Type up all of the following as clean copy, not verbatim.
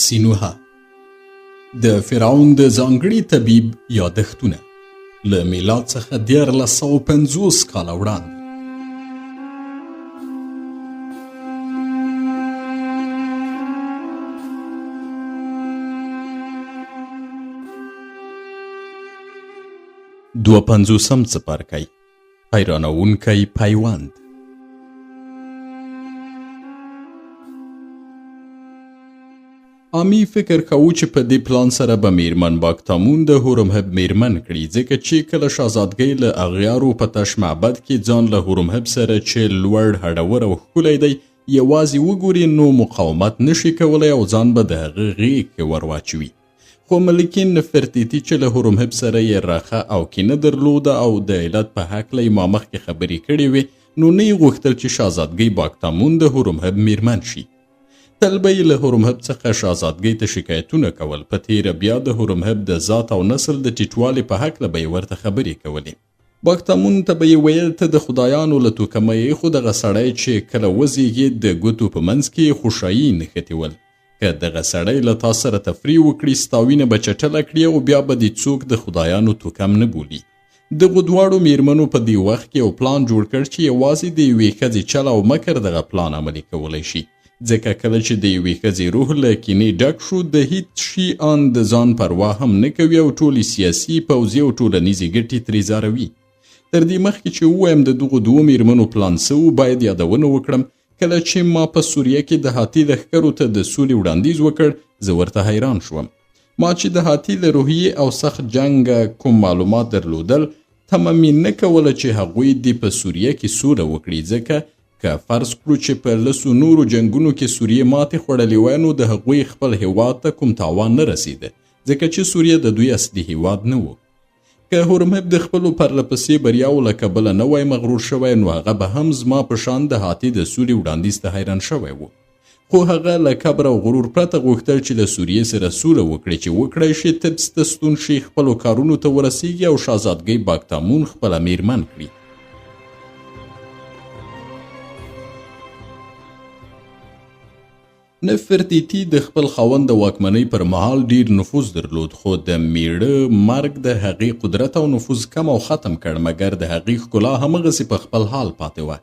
سینوهه د فرعون د ځانګړي طبیب یادښتونه له میلاد څخه 1350 کاله وړاندې. دوه پنځوسم څپرکی، حیرانوونکی پیوند. آمی فکر کاوه چې په دې پلان سره به میرمن باکتامون د هورمهب میرمن کړي، ځکه چې کله شاهزادګۍ له اغیارو په تش معبد کې ځان له هورمهب سره چې لوړ، هډور او ښکلی دی یوازې وګوري نو مقاومت نشي کولی او ځان به د هغه غېږ کې ورواچوي. خو ملکې نفرتیتي چې له هورمهب سره یې رخه او کینه درلوده او د علت په هکله یې ما مخکې خبرې کړې وې، نو نه یې غوښتل چې شاهزادګۍ باکتامون د هورمهب میرمن شي. تل به یې له هورمهب څخه شاهزادګۍ ته شکایتونه کول، په تېره بیا د هورمهب د ذات او نسل د ټیټوالي په هکله به یې ورته خبرې کولې. باکتامون ته به یې ویل، ته د خدایانو له توکمه یې، خو دغه سړی چې کله وزېږېد د ګوتو په منځ کې یې خوشایي نښتې ول. که دغه سړی له تا سره تفریح وکړي ستا وینه به چټله کړي او بیا به دې څوک د خدایانو توکم نه بولي. دغو دواړو میرمنو په دې وخت کې یو پلان جوړ کړ چې یوازې د یوې ښځې چل او مکر دغه پلان عملي کولی شي، ځکه کله چې د یوې ښځې روح له کینې ډک شو د هیڅ شي آن د ځان پروا هم نه کوي او ټولې سیاسي، پوځي او ټولنیزې ګټې ترې ځاروي. تر دې مخکې چې ووایم د دغو دوو میرمنو پلان څه و، باید یادونه وکړم کله چې ما په سوریه کې د هاتي لښکرو ته د سولې وړاندیز وکړ، زه ورته حیران شوم. ما چې د هاتي له روحیې او سخت جنګه کوم معلومات درلودل، تمه مې نه کوله چې هغوی دې په سوریه کې سوله وکړي، ځکه که فرض کړو چې په لسو نورو جنګونو کې سوریې ماتې خوړلې وای، نو د هغوی خپل هیواد ته کوم تاوان نه رسېده، ځکه چې سوریه د دوی اصلي هیواد نه و. که هورمهب د خپلو پرله پسې بریاوو له کبله نه وای مغرور شوی، نو هغه به هم زما په شان د هاتي د سولې وړاندیز ته حیران شوی و. خو هغه له کبر او غرور پرته غوښتل چې له سوریې سره سوله وکړي چې وکړای شي طبس ته ستون شي، خپلو کارونو ته ورسیږي او شاهزادګۍ باکتامون خپله میرمن کړي. نفرتیتي د خپل خاوند د واکمنۍ پر مهال ډیر نفوذ درلود، خو د میړه مرګ د هغې قدرت او نفوذ کم او ختم کړ، مګر د هغې ښکلا همغسې په خپل حال پاتې وه.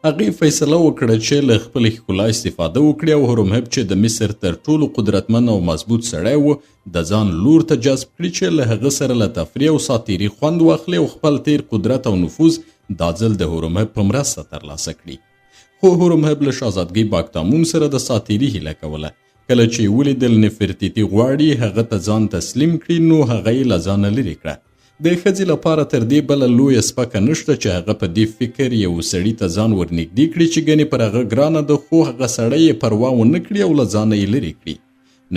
هغې فیصله وکړه چې له خپلې ښکلا استفاده وکړي او هورمهب چې د مصر تر ټولو قدرتمن او مضبوط سړی و، د ځان لور ته جذب کړي چې له هغه سره له تفریح او ساتیري خوند واخلي او خپل تیر قدرت او نفوذ دا ځل د هورمهب په مرسته ترلاسه کړي. خو هورمهب له شاهزادګۍ باکتامون سره د ساتیري هیله کوله. کله چې یې ولیدل نفرتیتي غواړي هغه ته ځان تسلیم کړي، نو هغه یې له ځانه لرې کړه. د ښځې لپاره تر دې بله لویه سپکه نشته چې هغه په دې فکر یو سړي ته ځان ورنږدې کړي چې ګنې پر هغه ګرانه ده، خو هغه سړی یې پروا ونه کړي او له ځانه یې لرې کړي.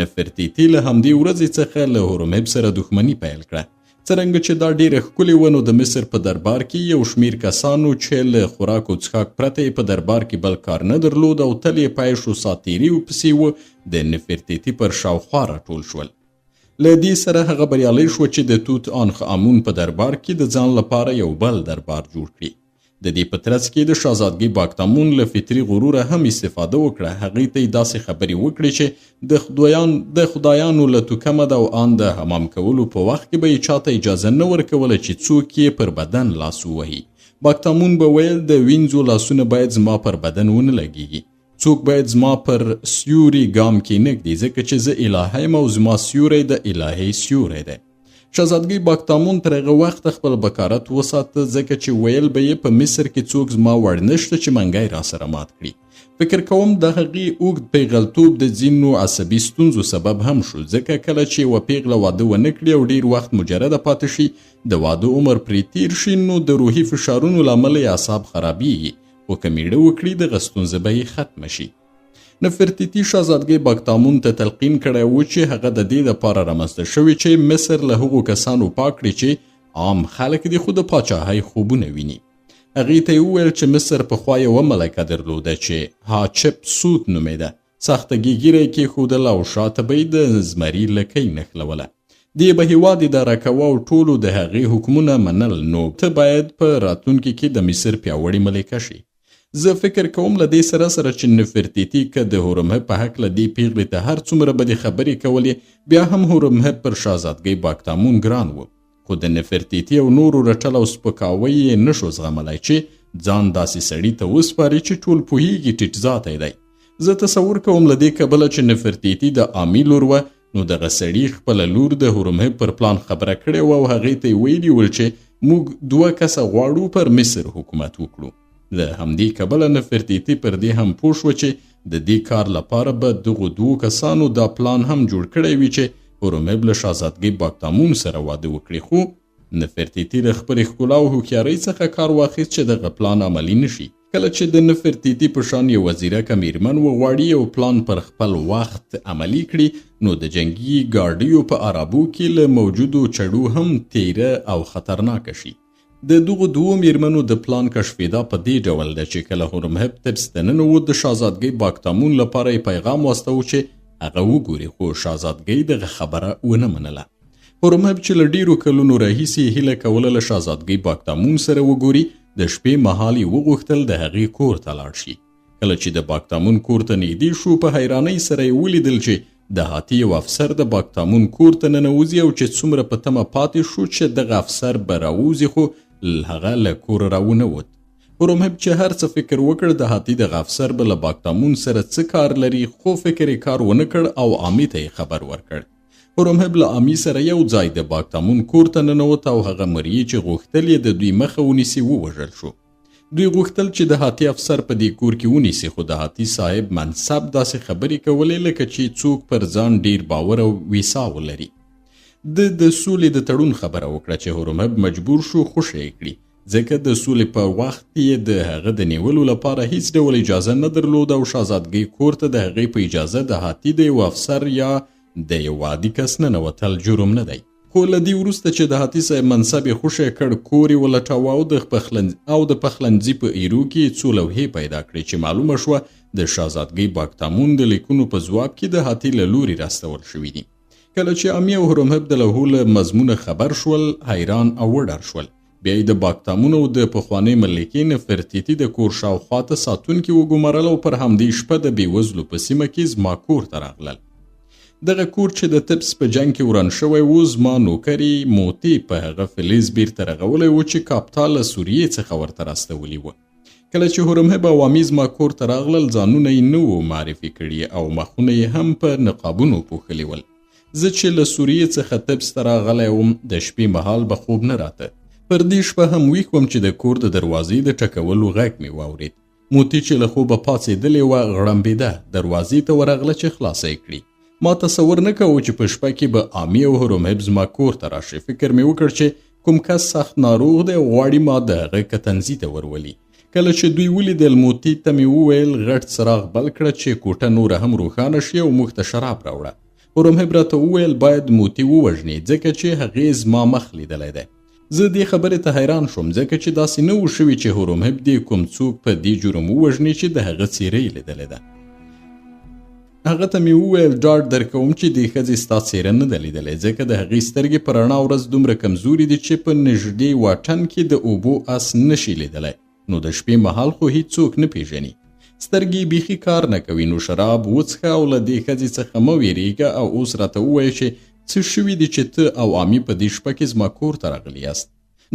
نفرتیتي له همدې ورځې څخه له هورمهب سره دښمني پیل کړه. څرنګه چې دا ډیره ښکلې وه، نو د مصر په دربار کې یو شمیر کسانو چې له خوراک او څښاک پرته یې په دربار کې بل کار نه درلود او تل یې په عیش و ساتیریو پسې و، د نفرتیتي پر شاوخوا راټول شول. له دې سره هغه بریالی شو چې د توت آنخ آمون په دربار کې د ځان لپاره یو بل دربار جوړ کړي. د دې په ترڅ کې د شاهزادګۍ باکتامون له فطري غروره هم استفاده وکړه. هغې ته یې داسې خبرې وکړې چې د خدایانو له توکمه ده او آن د حمام کولو په وخت کې به یې چاته اجازه نه ورکوله چې څوک یې پر بدن لاس ووهي. باکتامون به ویل، د وینځو لاسونه باید زما پر بدن ونه لګیږي. څوک باید زما پر سیوري ګام کېنږدي، ځکه چې زه الهه یم او زما سیوری د الهې سیوری دی. شهزادګۍ باکتامون تر هغه وخته خپل بکارت وساته، ځکه چې ویل به یې په مصر کې څوک زما وړ نشته چې منګی راسره مات کړي. فکر کوم د هغې اوږد پیغلتوب د ځینو عصبي ستونزو سبب هم شو، ځکه کله چې یوه پیغله واده ونه کړي او ډیر وخت مجرده پاتې شي، د واده عمر پرې تیر شي، نو د روحي فشارونو له امله یې اعصاب خرابیږي، خو که میړه وکړي دغه ستونزه به یې ختمه شي. نفرتیتي شاهزادګۍ باکتامون ته تلقین کړی و چې هغه د دې لپاره رامنځته شوې چې مصر له هغو کسانو پاک کړي چې عام خلک دي، خو د پاچاهۍ خوبونه ویني. هغې ته یې وویل چې مصر پخوا یوه ملکه درلوده چې هاچپ سوت نومېده، ساختګي ږیره یې کېښودله او شاته به یې د زمري لکۍ نښلوله. دې به هیواد اداره کوه او ټولو د هغې حکمونه منل، نو ته باید په راتلونکي کې د مصر پیاوړې ملکه شې. زه فکر کوم له دې سره سره چې نفرتیتي که د هورمهب په هکله دې پیغلې ته هر څومره بدې خبرې کولې، بیا هم هورمهب پر شاهزادګۍ باکتامون ګران و. خو د نفرتیتي او نورو رټل او سپکاوی یې نشو زغملای چې ځان داسې سړي ته وسپاري چې ټول پوهیږي ټیټ ذاتی دی. زه تصور کوم له دې کبله چې نفرتیتي د عامي لور وه، نو دغه سړي خپله لور د هورمهب پر پلان خبره کړې وه او هغې ته یې ویلي ول چې موږ دوه کسه غواړو پر مصر حکومت وکړو. له همدې کبله نفرتیتي پر دې هم پوه شوه چې د دې کار لپاره به دغو دوو کسانو دا پلان هم جوړ کړی وي چې هورمهب له شاهزادګۍ باکتامون سره واده وکړي، خو نفرتیتي له خپلې ښکلا او هوښیارۍ څخه کار واخیست چې دغه پلان عملي نشي. کله چې د نفرتیتي په شان یوه ځیرکه میرمن وغواړي یو پلان پر خپل وخت عملي کړي، نو د جنګي ګاډیو په عرابو کې له موجودو چړو هم تیره او خطرناکه شي. د دغو دوو میرمنو د پلان کشفېدا په دې ډول ده چې کله هورمهب طبس ته ننوت، د شاهزادګۍ باکتامون لپاره یې پیغام واستاوه چې هغه وګوري، خو شاهزادګۍ دغه خبره ونه منله. هورمهب چې له ډیرو کلونو راهیسې هیله کوله له شاهزادګۍ باکتامون سره وګوري، د شپې مهال یې وغوښتل د هغې کور ته لاړ شي. کله چې د باکتامون کور ته نږدې شو، په حیرانۍ سره یې ولیدل چې د هاتي یو افسر د باکتامون کور ته ننوځي او چې څومره په تمه پاتې شو چې دغه افسر به راووځي، خو هغه له کوره راونه وت. هورمهب چې هر څه فکر وکړ د هاتي دغه افسر به له باکتامون سره څه کار لري، خو فکر یې کار ونه کړ او عامي ته یې خبر ورکړ. هورمهب له عامي سره یو ځای د باکتامون کور ته ننوت او هغه مریي چې غوښتل یې د دوی مخه ونیسي ووژل شو. دوی غوښتل چې د هاتي افسر په دې کور کې ونیسي، خو د هاتي صاحب منصب داسې خبرې کولې لکه چې څوک پر ځان ډیر باور او ویسا ولري. ده د سولې د تړون خبره وکړه چې هورمهب مجبور شو خوشې یې کړي، ځکه د سولې په وخت یې د هغه د نیولو لپاره هیڅ ډول اجازه نه درلوده او شاهزادګۍ کور ته د هغې په اجازه د هاتي د یو افسر یا د یو عادي کس ننوتل جرم نه دی. خو له دې وروسته چې د هاتي صاحب منصب یې خوشی کړ، کور یې ولټاوه او د پخلنځي په ایرو کې یې څو لوحې پیدا کړې چې معلومه شوه د شاهزادګۍ باکتامون د لیکونو په ځواب کې د هاتي له لوري راستول شوي دي. کله چې امي او هرمهب د لوحو له مضمونه خبر شول، حیران او وډار شول. بیا یې د باکتامون او د پخوانۍ ملکې نفرتیتي د کور شاوخوا ته ساتونکي وګمارل او پر همدې شپه د بېوزلو په سیمه کې زما کور ته راغلل. دغه کور چې د تپس په جنګ کې وران شوی و، زما نوکرې موتې په هغه فلز بیرته رغولی و چې کاپتا له سوریې څخه ورته راستولي و. کله چې هورمهب او امي زما کور ته راغلل، ځانونه یې نه وو معرفي کړي او مخونه یې هم په نقابونو پوښلي ول. زه چې له سوریې څخه طبس ته راغلی وم، د شپې مهال به خوب نه راته. پر دې شپه هم ویښ وم چې د کور د دروازې د ټکولو غږ مې واورېد. موتي چې له خوبه پاڅېدلې وه، غړمبېده، دروازې ته ورغله چې خلاصه یې کړي. ما تصور نه کاوه چې په شپه کې به عامي او هرومهب زما کور ته راشي. فکر مې وکړ چې کوم کس سخت ناروغ دی او غواړي ما د هغه کتنځي ته ورولي. کله چې دوی ولیدل، موتي ته مې وویل، غټ څراغ بل کړه چې کوټه نوره هم روښانه شي او موږ ته شراب راوړه. هورمهب راته وویل، باید موتي ووژنې، ځکه چې هغې زما مخ لیدلی دی. زه دې خبرې ته حیران شوم، ځکه چې داسې نه و شوي چې هورمهب دې کوم څوک په دې جرم ووژني چې د هغه څیره یې لیدلې ده. هغه ته مې وویل، ډاډ درکوم چې دې ښځې ستا څیره نه ده لیدلې، ځکه د هغې سترګې په رڼا ورځ دومره کمزورې دي چې په نږدې واټن کې د اوبو اس نشي لیدلی، نو د شپې مهال خو هیڅوک نه پیژني. سترګې یې بیخي کار نه کوي، نو شراب وڅښه او له دې ښځې څخه مه ویریږه او اوس راته ووایه چې څه شوي دي چې ته او عامي په دې شپه کې زما کور ته راغلي یاست.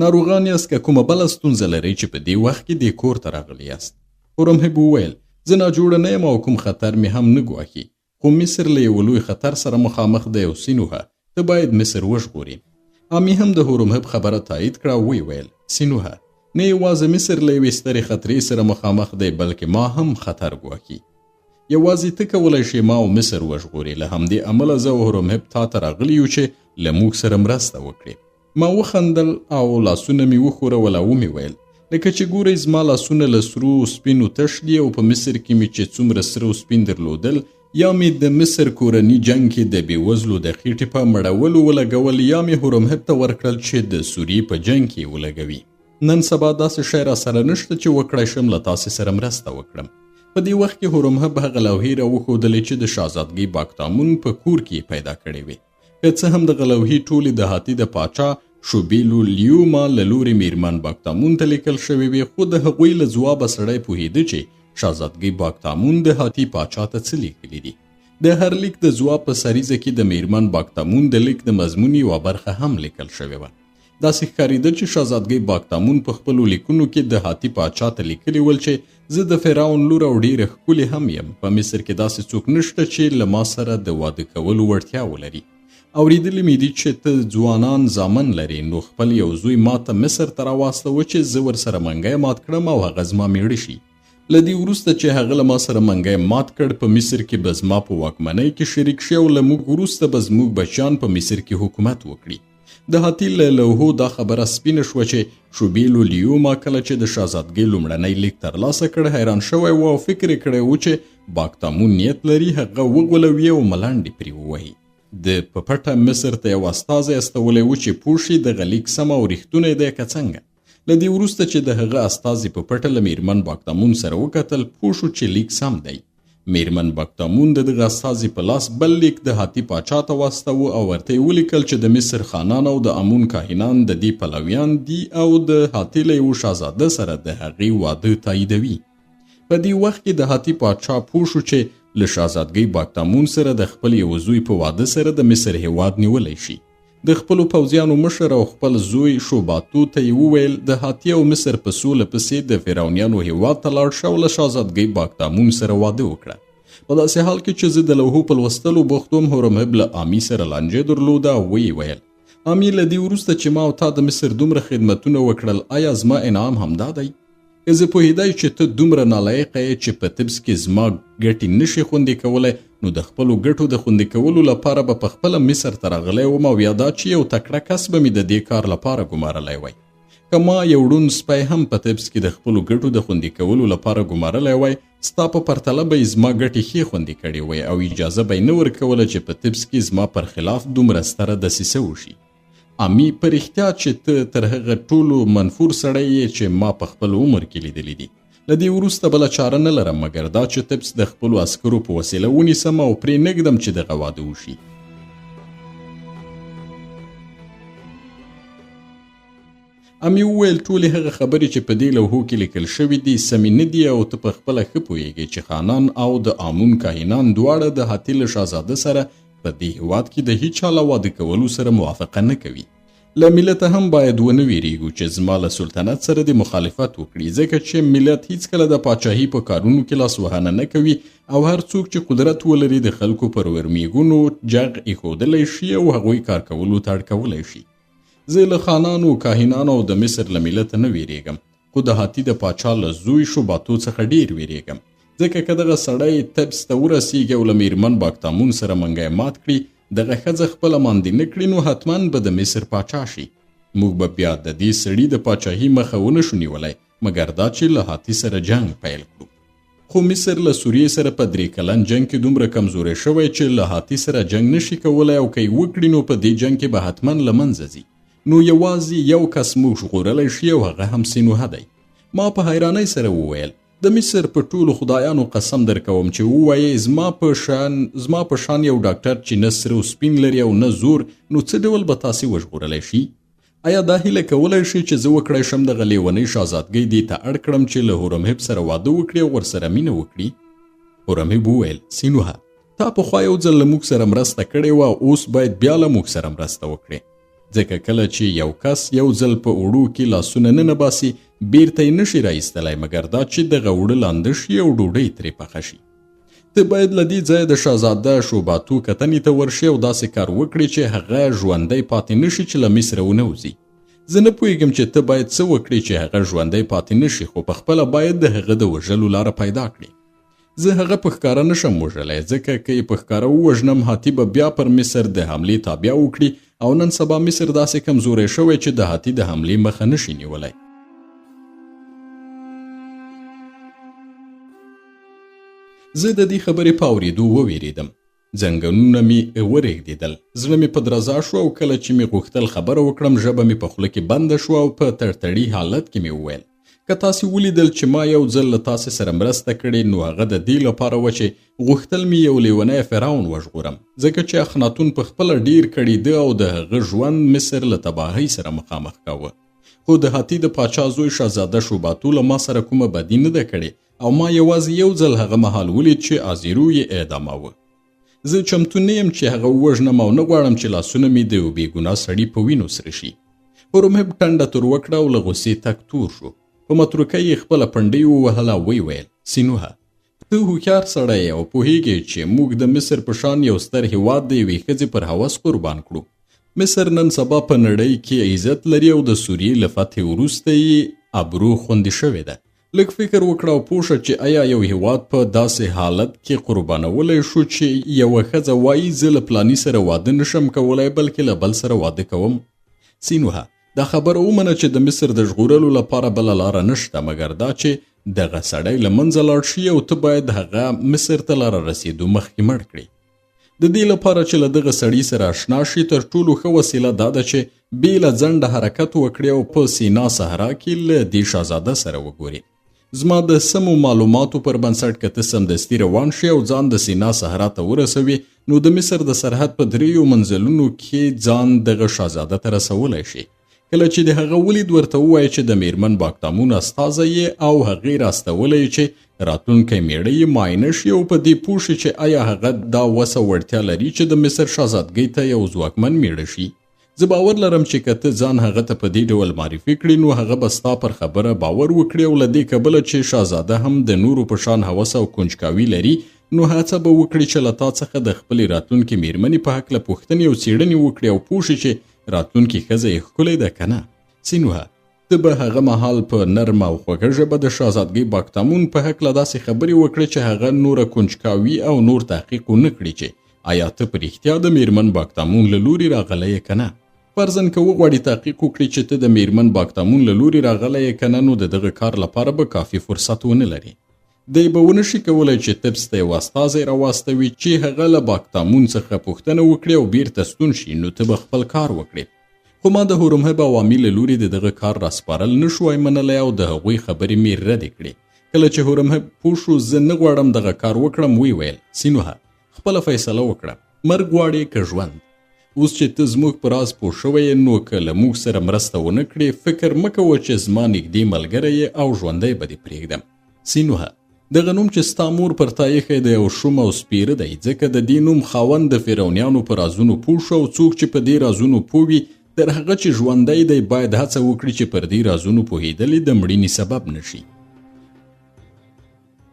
ناروغان یاست که کومه بله ستونزه لرئ چې په دې وخت کې دې کور ته راغلي یاست؟ هورمهب وویل، زه ناجوړه نه یم او کوم خطر مې هم نه ګواښي، خو مصر له یوه لوی خطر سره مخامخ دی او سینوهه، ته باید مصر وژغورې. عامي هم د هورمهب خبره تایید کړه او ویې ویل، سینوهه، نه یوازې مصر له یوې سترې خطرې سره مخامخ دی، بلکې ما هم خطر ګواښي. یوازې ته کولای شې ما او مصر وژغورې، له همدې امله زه او هورمهب تا ته راغلي یو چې له موږ سره مرسته وکړې. ما وخندل او لاسونه مې وښورول او ومې ویل، لکه چې ګورئ زما لاسونه له سرو او سپینو تش دي او په مصر کې مې چې څومره سره او سپین درلودل، یا مې د مصر کورني جنګ کې د بېوزلو د خېټې په مړولو ولګول، یا مې هورمهب ته ورکړل چې د سوریې په جنګ کې یې ولګوي. نن سبا داسې شی راسره نشته چې وکړای شم له تاسې سره مرسته وکړم. په دې وخت کې هورمهب هغه لوحې راوښودلې چې د شاهزادګۍ باکتامون په کور کې یې پیدا کړې وې. که څه هم دغه لوحې ټولې د هاتي د پاچا شوبیلو لیوما له لوري میرمن باکتامون ته لیکل شوې وې، خو د هغوی له ځوابه سړی پوهېده چې شاهزادګۍ باکتامون د هاتي پاچا ته څه لیکلي دي. د هر لیک د ځواب په سریزه کې د میرمن باکتامون د لیک د مضمون یوه برخه هم لیکل شوې وه. داسې ښکارېده چې شاهزادګۍ باکتامون په خپلو لیکونو کې د هاتي پاچا ته لیکلي ول چې زه د فرعون لور او ډېره ښکلې هم یم، په مصر کې داسې څوک نشته چې له ما سره د واده کولو وړتیا ولري. اورېدلي مې دي چې ته ځوانان زامن لرې، نو خپل یو زوی ما ته مصر ته راواستوه چې زه ورسره منګی مات کړم او هغه زما مېړه شي. له دې وروسته چې هغه له ما سره منګی مات کړ، په مصر کې به زما په واکمنۍ کې شریک شي او له موږ وروسته به زموږ بچیان په مصر کې حکومت وکړي. د هاتي له لوحو دا خبره سپینه شوه چې شوبیلو لیوما کله چې د شاهزادګۍ لومړنی لیک ترلاسه کړ، حیران شوی و او فکر یې کړی و چې باکتامون نیت لري هغه وغولوي او ملنډې پرې ووهي. ده په پټه مصر ته یو استازی استولی و چې پوه شي دغه لیک سم او رښتونی دی که څنګه. له دې وروسته چې د هغه استازي په پټه له میرمن باکتامون سره وکتل، پوه شو چې لیک سم دی. میرمن باکتامون د دغه استازي په لاس بل لیک د هاتي پاچا ته واستاوه او ورته یې ولیکل چې د مصر خانان او د امون کاهنان د دې پلویان دي او د هاتي له یوه شاهزاده سره د هغې واده تاییدوي. په دې وخت کې د هاتي پاچا پوه شو چې له شاهزادګۍ باکتامون سره د خپل یوه زوی په واده سره د مصر هیواد نیولی شي. د خپلو پوځیانو مشر او خپل زوی شوباتو ته یې وویل، د هاتي او مصر په سوله پسې د فرعونیانو هیواد ته لاړ شه او له شاهزادګۍ باکتامون سره واده وکړه. په داسې حال کې چې زه د لوحو په لوستلو بوخت وم، هورمهب له آمي سره لانجه درلوده او ویې ویل، آمي، له دې وروسته چې ما او تا د مصر دومره خدمتونه وکړل، آیا زما انعام همدا دی؟ که زه پوهېدای چې ته دومره نالایقه یې چې په طبس کې زما ګټې نشې خوندي کولی، نو د خپلو ګټو د خوندي کولو لپاره به په خپله مصر ته راغلی وم او یا دا چې یو تکړه کس به مې د دې کار لپاره ګمارلی وای. که ما یو ړوند سپی هم په طبس کې د خپلو ګټو د خوندي کولو لپاره ګمارلی وای، ستا په پرتله به یې زما ګټې ښې خوندي کړې وای او اجازه به یې نه ورکوله چې په طبس کې زما پر خلاف دومره ستره دسیسه وشي. امي، په رښتیا چې ته تر هغه ټولو منفور سړی یې چې ما په خپل عمر کې لیدلی دي. له دې وروسته بله چاره نه لرم مګر دا چې طبس د خپلو عسکرو په وسیله ونیسم او پرې نه ږدم چې دغه واده وشي. امي وویل، ټولې هغه خبرې چې په دې لوحو کې لیکل شوې دي سمې نه دي او ته په خپله ښه پوهېږې چې خانان او د آمون کاهنان دواړه د هاتي له شاهزاده سره په دې هیواد کې د هیچا له واده کولو سره موافقه نه کوي. له ملته هم باید ونه ویریږو چې زما له سلطنت سره دې مخالفت وکړي، ځکه چې ملت هیڅکله د پاچاهي په کارونو کې لاسوهنه نه کوي او هر څوک چې قدرت ولري د خلکو پر ورمیږونو جغ ایښودلی شي او هغوی کار کولو ته اړ کولی شي. زه له خانانو، کاهنانو او د مصر له ملته نه ویریږم، خو د هاتي د پاچا له زوی شوباتو څخه ډیر ویریږم، ځکه که دغه سړی طبس ته ورسیږي او له میرمن باکتامون سره منګی مات کړي، دغه ښځه خپله ماندې نه کړي، نو حتما به د مصر پاچا شي. موږ به بیا د دې سړي د پاچاهي مخه ونه شو نیولی، مګر دا چې له هاتي سره جنګ پیل کړو. خو مصر له سوریې سره په درې کلن جنګ کې دومره کمزوری شوی چې له هاتي سره جنګ نشي کولی او که یې وکړي نو په دې جنګ کې به حتما له منځه ځي. نو یوازې یو کس موږ ژغورلی شي او هغه هم سینوهه دی. ما په حیرانۍ سره وویل، د مصر په ټولو خدایانو قسم درکوم چې ووایې زما په شان یو ډاکټر چې نه سره او سپین لري او نه زور، نو څه ډول به تاسې وژغورلی شي؟ ایا دا هیله کولای شي چې زه وکړای شم دغه لیونۍ شاهزادګۍ دې ته اړ کړم چې له هورمهب سره واده وکړي او ورسره مینه وکړي؟ هورمهب وویل، سینوهه، تا پخوا یو ځل له موږ سره مرسته کړې وه او اوس باید بیا له موږ سره مرسته وکړې، ځکه کله چې یو کس یو ځل په اوړو کې لاسونه ننه باسي بیرته یې نشي را ایستلی، مګر دا چې دغه اوړه لانده شي او ډوډۍ ترې پخه شي. ته باید له دې ځایه د شاهزاده شوباتو کتنې ته ورشې او داسې کار وکړې چې هغه ژوندی پاتې نشي چې له مصره ونه وځي. زه نه پوهېږم چې ته باید څه وکړې چې هغه ژوندی پاتې نشي، خو په خپله باید د هغه د وژلو لاره پیدا کړې. زه هغه په ښکاره نشم وژلی، ځکه که یې په ښکاره ووژنم هاتي به بیا پر مصر د حملې تابیا وکړي او نن سبا مصر داسې کمزوری شوی چې د هاتي د حملې مخه نشي نیولی. زه د دې خبرې په اورېدو ووېرېدم، ځنګنونه مې ورېږدېدل، زړه مې په درزا شو او کله چې مې غوښتل خبره وکړم ژبه مې په خوله کې بنده شوه او په تړتړي حالت کې مې وویل، که تاسې ولیدل چې ما یو ځل له تاسې سره مرسته کړې، نو هغه د دې لپاره وه چې غوښتل مې یو لیونی فرعون وژغورم، ځکه چې اخناتون په خپله ډیر کړېده او د هغه ژوند مصر له تباهۍ سره مخامخ کاوه. خو د هاتي د پاچا زوی شهزاده شوباتو له ما سره کومه بدي نه ده کړې او ما یوازې یو ځل هغه مهال ولید چې ازیرو یې اعداماوه. زه چمتو نه یم چې هغه ووژنم او نه غواړم چې لاسونه مې د یو بېګناه سړي په وینو سره شي. هورمهب ټنډه تروه کړه او له غوسې تک تور شو. په متروکه یې خپله پنډۍ ووهله او ویې ویل، سینوهه، ته هوښیار سړی یې او پوهېږې چې موږ د مصر په شان یو ستر هیواد د یوې ښځې پر هوس قربان کړو. مصر نن سبا په نړۍ کې عزت لري او د سوریې له فتحې وروسته یې ابرو خوندي شوې ده. لږ فکر وکړه او پوه شه چې ایا یو هیواد په داسې حالت کې قربانولی شو چې یوه ښځه وایي زه له پلاني سره واده نشم کولای بلکې له بل سره واده کوم؟ سینوهه، دا خبره ومنه چې د مصر د ژغورلو لپاره بله لاره نشته مګر دا چې دغه سړی له منځه لاړ شي او ته باید هغه مصر ته له رارسېدو مخکې مړ کړې. د دې لپاره چې له دغه سړي سره اشنا شي تر ټولو ښه وسیله دا ده چې بې له ځنډه حرکت وکړي او په سینا صحرا کې له دې شاهزاده سره وګوري. زما د سمو معلوماتو پر بنسټ که ته سمدستي روان شې او ځان د سینا صحرا ته ورسوې نو د مصر د سرحد په دریو منزلونو کې ځان دغه شاهزاده ته رسولی شې. کله چې د هغه ولید ورته ووایه چې د میرمن باکتامون استازی یې او هغې راستولی چې راتلونکی میړه یې معاینه شي او په دې پوه شي چې ایا هغه دا وسه وړتیا لري چې د مصر شاهزادګۍ ته یو ځواکمن میړه شي. زه باور لرم چې که ته ځان هغه ته په دې ډول معرفي کړې نو هغه به ستا پر خبره باور وکړي او له دې کبله چې شاهزاده هم د نورو په شان هوس او کنجکاوي لري نو هڅه به وکړي چې له تا څخه د خپلې راتلونکې میرمنې په هکله پوښتنې او څېړنې وکړي او پوه شي چې راتلونکې ښځه یې ښکلې ده که نه. سینوهه، ته به هغه مهال په نرمه او خوږه ژبه د شاهزادګۍ باکتامون په هکله داسې خبرې وکړې چې هغه نوره کنجکاوي او نور تحقیق ونه کړي چې آیا ته په رښتیا د میرمن باکتامون له لوري راغلی یې که نه. فرضاً که وغواړي تحقیق وکړي چې ته د میرمن باکتامون له لوري راغلی یې که نه نو د دغه کار لپاره به کافي فرصت ونه لري. دی به ونه شي کولی چې طبس ته یو استازی راواستوي چې هغه له باکتامون څخه پوښتنه وکړي او بیرته ستون شي نو ته به خپل کار وکړې. خو ما د هورمهب او عامي له لوري د دغه کار راسپارل نه شوای منلی او د هغوی خبرې مې ردې کړې. کله چې هورمهب پوه شو زه نه غواړم دغه کار وکړم ویې ویل، سینوهه، خپله فیصله وکړه، مرګ غواړې که ژوند؟ اوس چې ته زموږ په راز پوه شوی یې نو که له موږ سره مرسته ونه کړې فکر مه کوه چې زما نږدې ملګری یې او ژوندی به دې پرېږدم. سینوهه، دغه نوم چې ستا مور پر تا ایښی دی او شوم او سپیره دی، ځکه د دې نوم خاوند د فرعونیانو په رازونو پوه شو او څوک چې په دې رازونو پوه وي تر هغه چې ژوندی دی باید هڅه وکړي چې پر دې رازونو پوهېدل یې د مړینې سبب نه شي.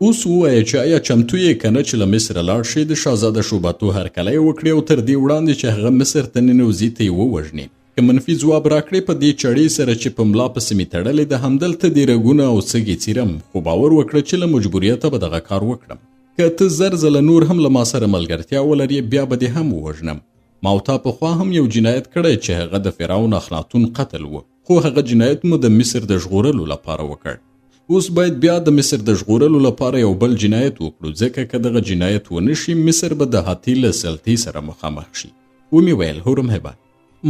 اوس ووایه چې ایا چمتو یې که نه چې له مصره لاړ شې، د شاهزاده شوباتو هرکلی وکړې او تر دې وړاندې چې هغه مصر ته ننوځي ته یې ووژنې؟ که منفي ځواب راکړې په دې چړې سره چې په ملا پسې مې تړلې ده همدلته دې رګونه او سږي څیرم، خو باور وکړه چې له مجبوریته به دغه کار وکړم. که ته 1000 ځله نور هم له ما سره ملګرتیا ولرې بیا به دې هم ووژنم. ما او تا پخوا هم یو جنایت کړی چې هغه د فرعون اخناتون قتل و، خو هغه جنایت مو د مصر د ژغورلو لپاره وکړ. اوس باید بیا د مصر د ژغورلو لپاره یو بل جنایت وکړو، ځکه که دغه جنایت ونه شي مصر به د هاتي له سلطې سره مخامخ شي. ومې ویل، هورمهبه،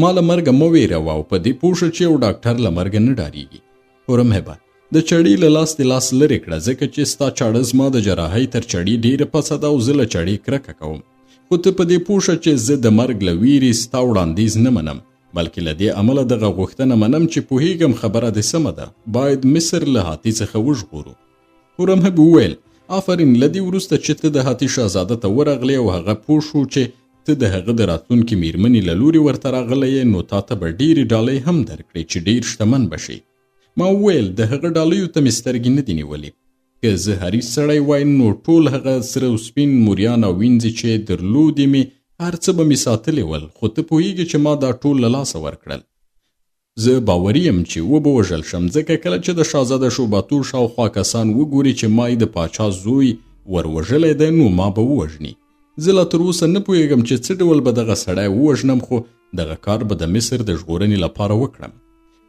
ما له مرګه مه وېروه او په دې پوه شه چې یو ډاکټر له مرګه نه ډارېږي. هورمهبه، د چړې له لاس دې لاس لرې کړه، ځکه چې ستا چاړه زما د جراحۍ تر چړې ډېره پڅه ده او زه له چړې کرکه کوم. خو ته په دې پوه شه چې زه د مرګ له وېرې ستا وړاندیز نه منم، بلکې له دې امله دغه غوښتنه منم چې پوهېږم خبره دې سمه ده، باید مصر له هاتي څخه وژغورو. هورمهب وویل، آفرین، له دې وروسته چې ته د هاتي شاهزاده ته ورغلې او هغه پوه شو چې ته د هغه د راتلونکې میرمنې له لوري ورته راغلی یې نو تا ته به ډېرې ډالۍ هم درکړي چې ډېر شتمن به شې. ما وویل، د هغه ډالیو ته مې سترګې نه دي نیولې. که زه حریص سړی وای نو ټول هغه سره او سپین موریان او وینځې چې درلودې مې هر څه به مې ساتلې ول، خو ته پوهېږې چې ما دا ټول له لاسه ورکړل. زه باوري یم چې وبه وژل شم، ځکه کله چې د شاهزاده شوباتو شاوخوا کسان وګوري چې ما یې د پاچا زوی ور وژلی دی نو ما به ووژني. زه لا تر اوسه نه پوهېږم چې څه ډول به دغه سړی ووژنم، خو دغه کار به د مصر د ژغورنې لپاره وکړم.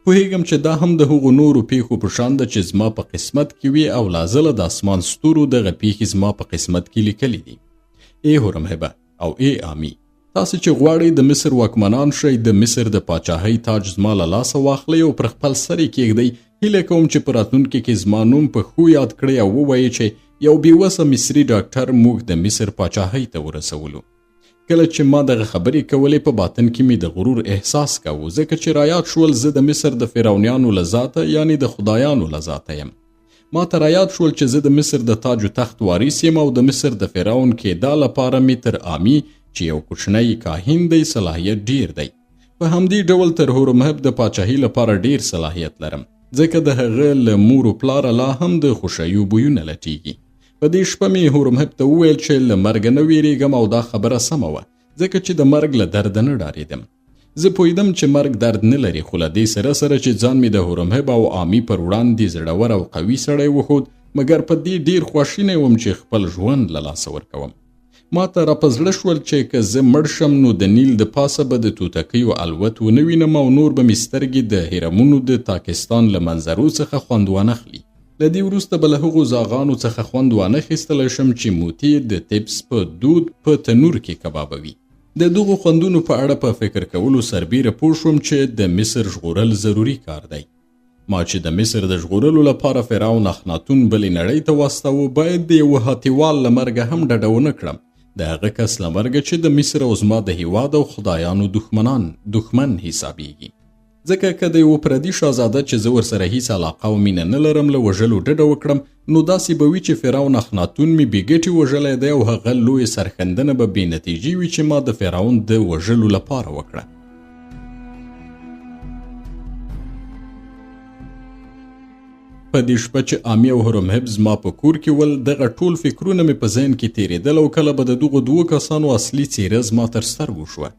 پوهېږم چې دا هم د هغو نورو پیښو په شان ده چې زما په قسمت کې وي او لا ځله د اسمان ستورو دغه پیښې زما په قسمت کې لیکلې دي. ای هورمهبه او ای آمي، تاسې چې غواړئ د مصر واکمنان شئ، د مصر د پاچاهۍ تاج زما له لاسه واخلئ او پر خپل سر یې کېږدئ، هیله کوم چې په راتلونکي کې زما نوم په ښو یاد کړئ او ووایئ چې یو بې وسه مصري ډاکټر موږ د مصر پاچاهۍ ته ورسولو. کله چې ما دغه خبرې کولې، په باطن کې مې د غرور احساس کاوه، ځکه چې رایاد شول زه د مصر د فرعونیانو له ذاته، یعنی د خدایانو له ذاته یم. ما ته رایاد شول چې زه د مصر د تاج و تخت وارث یم او د مصر د فرعون کېدا لپاره مې تر آمي، چې یو کوچنی کاهن دی، صلاحیت ډیر دی. په همدې ډول تر هورمهب د پاچاهي لپاره ډیر صلاحیت لرم، ځکه د هغه له مور و پلاره لا هم د خوشیو بویونه لټیږي. په دې شپه مې هورمهب ته وویل چې له مرګه نه ویریږم، او دا خبره سمه وه، ځکه چې د مرګ له درده نه ډارېدم. زه پوهېدم چې مرګ درد نه لري، خو له دې سره سره چې ځان مې د هورمهب او آمي پر وړاندې زړور او قوي سړی وښود، مګر په دې ډیر خواشینی وم چې خپل ژوند له لاسه ورکوم. ما ته را په زړه شول چې که زه مړ شم نو د نیل د پاسه به د توتکیو الوت ونه وینم او نور به مې سترګې د هرمونو د تاکستان له منظرو څخه خوند وانخلي. له دې وروسته به له هغو زاغانو څخه خوند وانه خیستلی شم چې موتي د تبس په دود په تنور کې کبابوي. د دغو خوندونو په اړه په فکر کولو سربیره پوه شوم چې د مصر ژغورل ضروري کار دی. ما چې د مصر د ژغورلو لپاره فرعون اخناتون بلې نړۍ ته واستاوه، باید د یوه هاتیوال له مرګه هم ډډه ونه کړم، د هغه کس له مرګه چې د مصر او زما د هیواد او خدایانو دښمن حسابیږي. ځکه که د یوه پردي شاهزاده چې زه ورسره هیڅ علاقه او مینه نه لرم له وژلو ډډه وکړم، نو داسې به وي چې فرعون اخناتون مې بې ګټې وژلی دی او هغه لویه سرښندنه به بې نتیجې وي چې ما د فرعون د وژلو لپاره وکړه. په دې شپه چې آمي او هرمهب زما په کور کې ول، دغه ټول فکرونه مې په ذهن کې تېرېدل او کله به د دغو دوو کسانو اصلي څېره زما تر سترګو شوه.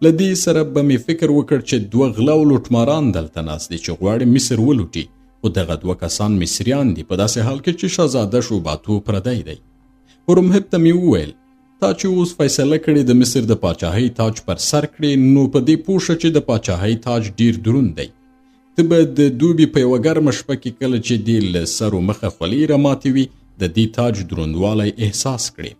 له دې سره به مې فکر وکړ چې دوه غله او لوټماران دلته ناست دي چې غواړي مصر ولوټي، خو دغه دوه کسان مصریان دي، په داسې حال کې چې شاهزاده شوباتو پردی دی. هرمهب ته مې وویل، تا چې اوس فیصله کړې د مصر د پاچاهۍ تاج پر سر کړې، نو په دې پوه شه چې د پاچاهۍ تاج ډیر دروند دی. ته به د دوبي په یوه ګرمه شپه کې کله چې دې له سر و مخه خولې راماتې وي، د دې تاج دروندوالی احساس کړې.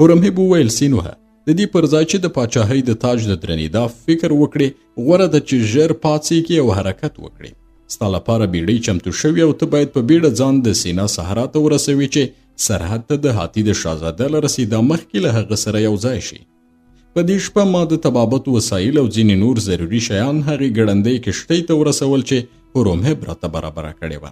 هرمهب وویل، سینوهه، د دې پر ځای چې د پاچاهۍ د تاج د درنېدا فکر وکړې، غوره ده چې ژر پاڅېږې او حرکت وکړې. ستا لپاره بیړۍ چمتو شوې او ته باید په بیړه ځان د سینا صحرا ته ورسوې چې سرحد ته د هاتي د شاهزاده له رسېدا مخکې له هغه سره یو ځای شي. په دې شپه ما د طبابت وسایل او ځینې نور ضروري شیان هغې ګړندۍ کښتۍ ته ورسول چې هرومهب راته برابره کړې وه.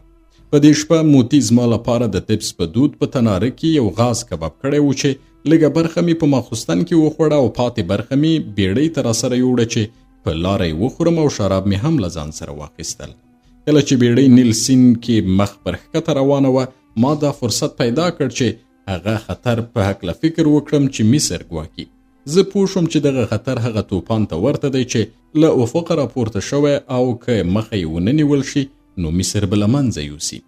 په دې شپه موتي زما لپاره د تبس په دود په تناره کې یو غاز کباب کړی و چې لږه برخه مې په ماخوستن کې وخوړه او پاتې برخه مې بیړۍ ته راسره یوړه چې په لاره یې وخورم او شراب مې هم له ځان سره واخیستل. کله چې بیړۍ نیل سیند کې مخ پر ښکته روانه وه، ما دا فرصت پیدا کړ چې هغه خطر په هکله فکر وکړم چې مصر ګواښي. زه پوه شوم چې دغه خطر هغه توپان ته ورته دی چې له افقه راپورته شوی او که مخه یې ونه نیول شي نو مصر به له منځه یوسي.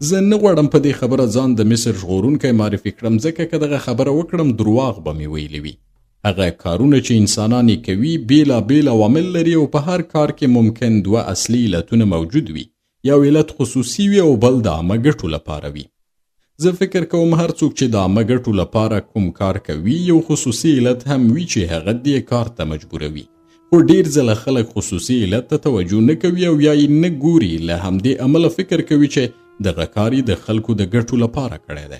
زه نه غواړم په دې خبره ځان د مصر ژغورونکی معرفي کړم، ځکه که دغه خبره وکړم درواغ به مې ویلي وي. هغه کارونه چې انسانان یې کوي بېلابېل عوامل لري او په هر کار کې ممکن دوه اصلي علتونه موجود وي، یو علت خصوصي وي او بل د عامه ګټو لپاره وي. زه فکر کوم هر څوک چې د عامه ګټو لپاره کوم کار کوي یو خصوصي علت هم وي چې هغه دې کار ته مجبوروي، خو ډېر ځله خلک خصوصي علت ته توجه نه کوي او یا یې نه ګوري، له همدې امله فکر کوي چې دغه کار یې د خلکو د ګټو لپاره کړی دی.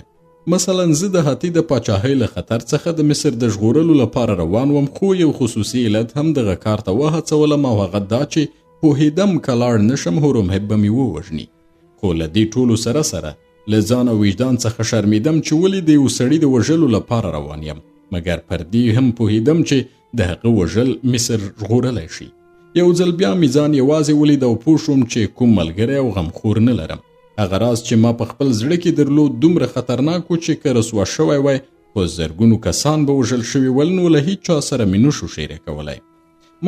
مثلا زه د هاتي د پاچاهۍ له خطر څخه د مصر د ژغورلو لپاره روان وم، خو یو خصوصي علت هم دغه کار ته وهڅولم او هغه دا چې پوهېدم که لاړ نه شم هرومهب به مې ووژني. خو له دې ټولو سره سره له ځان او وجدان څخه شرمېدم چې ولې د یو سړي د وژلو لپاره روان یم، مګر پر دې هم پوهېدم چې د هغه وژل مصر ژغورلی شي. یو ځل بیا مې ځان یوازې ولید او پوه شوم چې کوم ملګری او غمخور نه لرم. هغه راز چې ما په خپل زړه کې درلود دومره خطرناک و چې که رسوا شوی وای په زرګونو کسان به وژل شوي ول، نو له هیچا سره مې نشو شریکولی.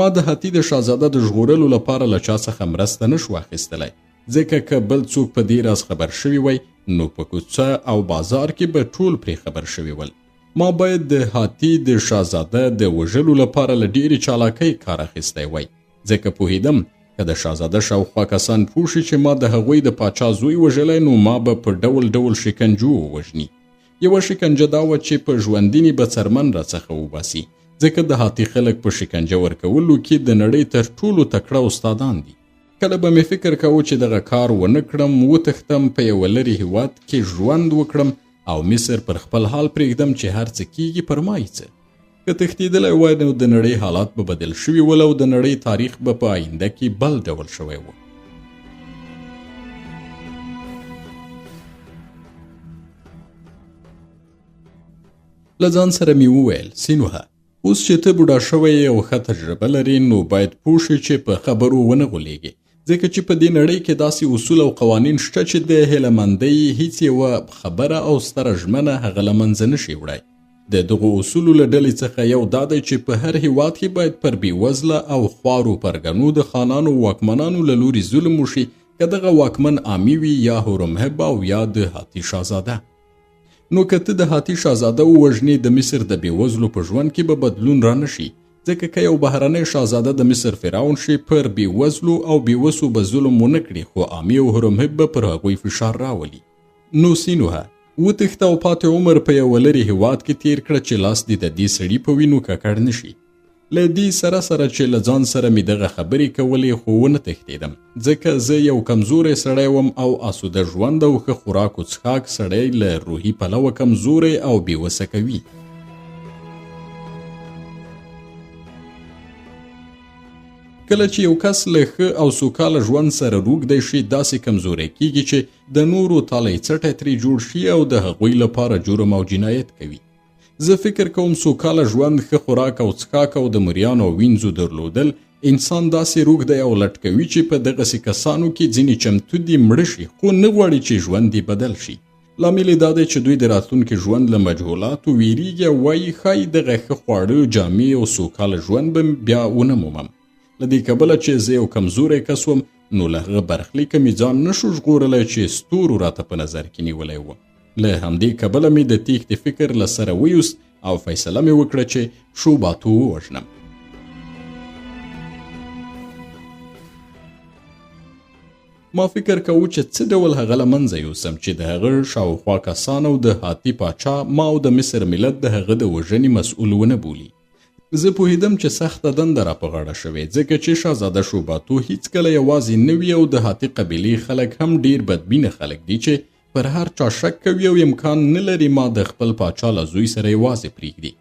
ما د هاتي د شاهزاده د ژغورلو لپاره له چا څخه مرسته نشو اخیستلی، ځکه که بل څوک په دې راز خبر شوي وای نو په کوڅه او بازار کې به ټول پرې خبر شوي ول. ما باید د هاتي د شاهزاده د وژلو لپاره له ډېرې چالاکۍ کار اخیستی وای، ځکه پوهېدم که د شاهزاده شاوخوا کسان پوه شي چې ما د هغوی د پاچا زوی وژلی نو ما به په ډول ډول شکنجو ووژني. یوه شکنجه دا وه چې په ژوندینې به څرمن راڅخه وباسي، ځکه د هاتي خلک په شکنجه ورکولو کې د نړۍ تر ټولو تکړه استادان دي. کله به مې فکر کاوه چې دغه کار ونه کړم، وتښتم، په یوه لرې هیواد کې ژوند وکړم او مصر پر خپل حال پرېږدم چې هر څه کیږي پر ما یې څه. که تښتېدلی وای نو د نړۍ حالات به بدل شوي ول او د نړۍ تاریخ به په آینده کې بل ډول شوی و. له ځان سره مې وویل، سینوهه، اوس چې ته بوډا شوی یې او ښه تجربه لرې نو باید پوه شې چې په خبرو ونه غولېږې، ځکه چې په دې نړۍ کې داسې اصول او قوانین شته چې د هیله مندۍ هیڅ یوه خبره او ستره ژمنه هغه له منځه نه شي وړی. د دغو اصولو له ډلې څخه یو دا دی چې په هر هیواد کې باید پر بېوزله او خوارو پرګنو د خانانو او واکمنانو له لوري ظلم وشي، که دغه واکمن عامي وي یا هورمهب او یا د هاتي شاهزاده. نو که ته د هاتي شاهزاده ووژنې د مصر د بېوزلو په ژوند کې به بدلون رانه شي، ځکه که یو بهرنی شاهزاده د مصر فرعون شي پر بېوزلو او بېوسو به ظلم ونه کړي، خو عامي او هرمهب به پر هغوی فشار راولي. نو سینوهه، وتښته او پاتې عمر په یوه لرې هیواد کې تیر کړه چې لاس دې د دې سړي په وینو ککړ نه شي. له دې سره سره چې له ځان سره مې دغه خبرې کولې خو ونه تښتېدم، ځکه زه یو کمزوری سړی وم او آسوده ژوند او ښه خوراک و څښاک سړی له روحي پلوه کمزوری او بېوسه کوي. کله چې یو کس له ښه او سوکاله ژوند سره روږدی شي داسې کمزوری کیږي چې د نورو تالی څټی ترې جوړ شي او د هغوی لپاره جرم او جنایت کوي. زه فکر کوم سوکاله ژوند، ښه خوراک او څښاک او د مریانو او وینځو درلودل انسان داسې روږدی او لټ کوي چې په دغسې کسانو کې ځینې چمتو دي مړه شي خو نه غواړي چې ژوند یې بدل شي. لامل یې دا دی چې دوی د راتلونکي ژوند له مجهولاتو ویریږي او وایي ښایي دغه ښه خواړه، جامې او سوکاله ژوند به بیا ونه مومم. له دې کبله چې زه یو کمزوری کس وم نو له هغه برخلیکه مې ځان نشو ژغورلی چې ستورو راته په نظر کې نیولی و. له همدې کبله مې د تیښتې فکر له سره ویوست او فیصله مې وکړه چې شوباتو ووژنم. ما فکر کاوه چې څه ډول هغه له منځه یوسم چې د هغه شاوخوا کسان او د هاتي پاچا ما او د مصر ملت د هغه د وژنې مسؤل ونه بولي. زه پوهېدم چې سخته دنده را په غاړه شوې، ځکه چې شاهزاده شوباتو هیڅکله یوازې نه وي او د هاتي قبیلې خلک هم ډیر بدبینه خلک دي چې پر هر چا شک کوي او امکان نه لري ما د خپل پاچا له زوی سره یوازې پرېږدي.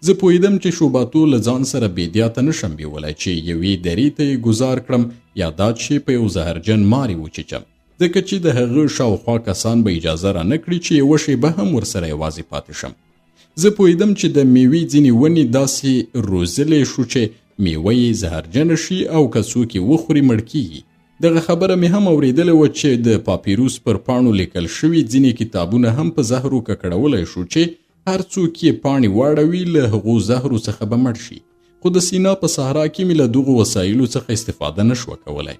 زه پوهېدم چې شوباتو له ځان سره بېدیا ته نه شم بیولی چې یوې درې ته یې ګوزار کړم یا دا چې په یو زهرجن مار یې وچیچم، ځکه چې د هغه شاوخوا کسان به اجازه را نه کړي چې یوه شېبه هم ورسره یوازې پاتې شم. زه پوهېدم چې د میوې ځینې ونې داسې روزلې شو چې میوه یې زهرجنه شي او که څوک یې وخوري مړ کیږي. دغه خبره مې هم اورېدلې وه چې د پاپیروس پر پاڼو لیکل شوي ځینې کتابونه هم په زهرو ککړولی شو چې هر څوک یې پاڼې واړوي له هغو زهرو څخه به مړ شي. خو د سینا په صحرا کې مې له دغو وسایلو څخه استفاده نه شوه کولی،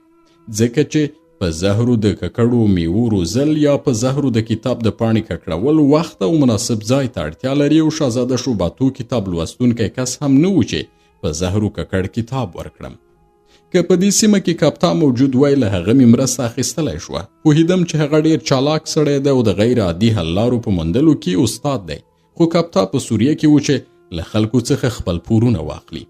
ځکه چې په زهرو د ککړو میوو روزل یا په زهرو د کتاب د پاڼې ککړول وخت او مناسب ځای ته اړتیا لري او شاهزاده شوباتو کتاب لوستونکی کس هم نه و چې په زهرو ککړ کتاب ورکړم. که په دې سیمه کې کاپتا موجود وای له هغه مې مرسته اخیستلی شوه. پوهېدم چې هغه ډېر چالاک سړی دی او د غیر عادي حل لارو په موندلو کې استاد دی، خو کاپتا په سوریه کې و چې له خلکو څخه خپل پورونه واخلي.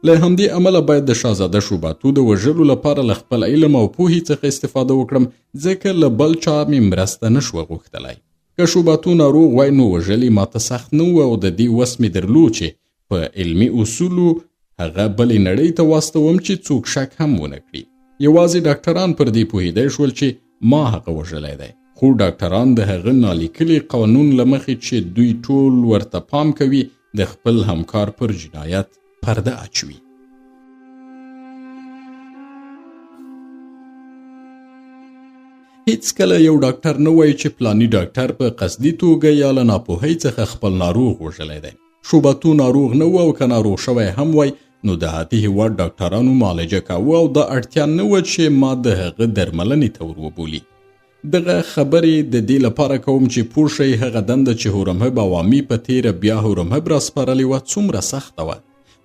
له همدې امله باید د شاهزاده شوباتو د وژلو لپاره له خپل علم او پوهې څخه استفاده وکړم، ځکه له بل چا مې مرسته نه شوه غوښتلی. که شوباتو ناروغ وای نو وژل یې ماته سخت نه و او د دې وس مې درلود چې په علمي اصولو هغه بلې نړۍ ته واستوم چې څوک شک هم ونه کړي. یوازې ډاکټران پر دې پوهېدای شول چې ما هغه وژلی دی، خو ډاکټران د هغه نالیکلي قانون له مخې چې دوی ټول ورته پام کوي د خپل همکار پر جنایت پرده اچوي. هیڅکله یو ډاکټر نه وایي چې پلانی ډاکټر په قصدي توګه یا له ناپوهۍ څخه خپل ناروغ وژلی دی. شوباتو ناروغ نه و او که ناروغ شوی هم وای نو د هاتي هیواد ډاکټرانو معالجه کاوه او دا اړتیا نه وه چې ما د هغه درملنې ته ور وبولي. دغه خبرې د دې لپاره کوم چې پوه شئ هغه دنده چې هورمهب او عامي په تېره بیا هورمهب را سپارلې وه څومره سخته وه.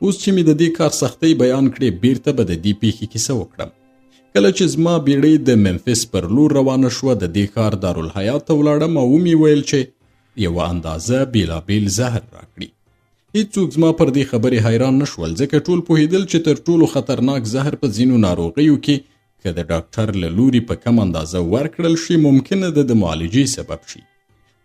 اوس چې مې د دې کار سختۍ بیان کړې بیرته به د دې پیښې کیسه وکړم. کله چې زما بیړۍ د ممفس پر لور روانه شوه د دې ښار دارالحیات ته ولاړم او ومې ویل چې یوه اندازه بیلابیل زهر راکړي. هیڅوک زما پر دې خبرې حیران نه شول، ځکه ټول پوهېدل چې تر ټولو خطرناک زهر په ځینو ناروغیو کې که د ډاکټر له لوري په کم اندازه ورکړل شي، ممکنه ده د معالجې سبب شي.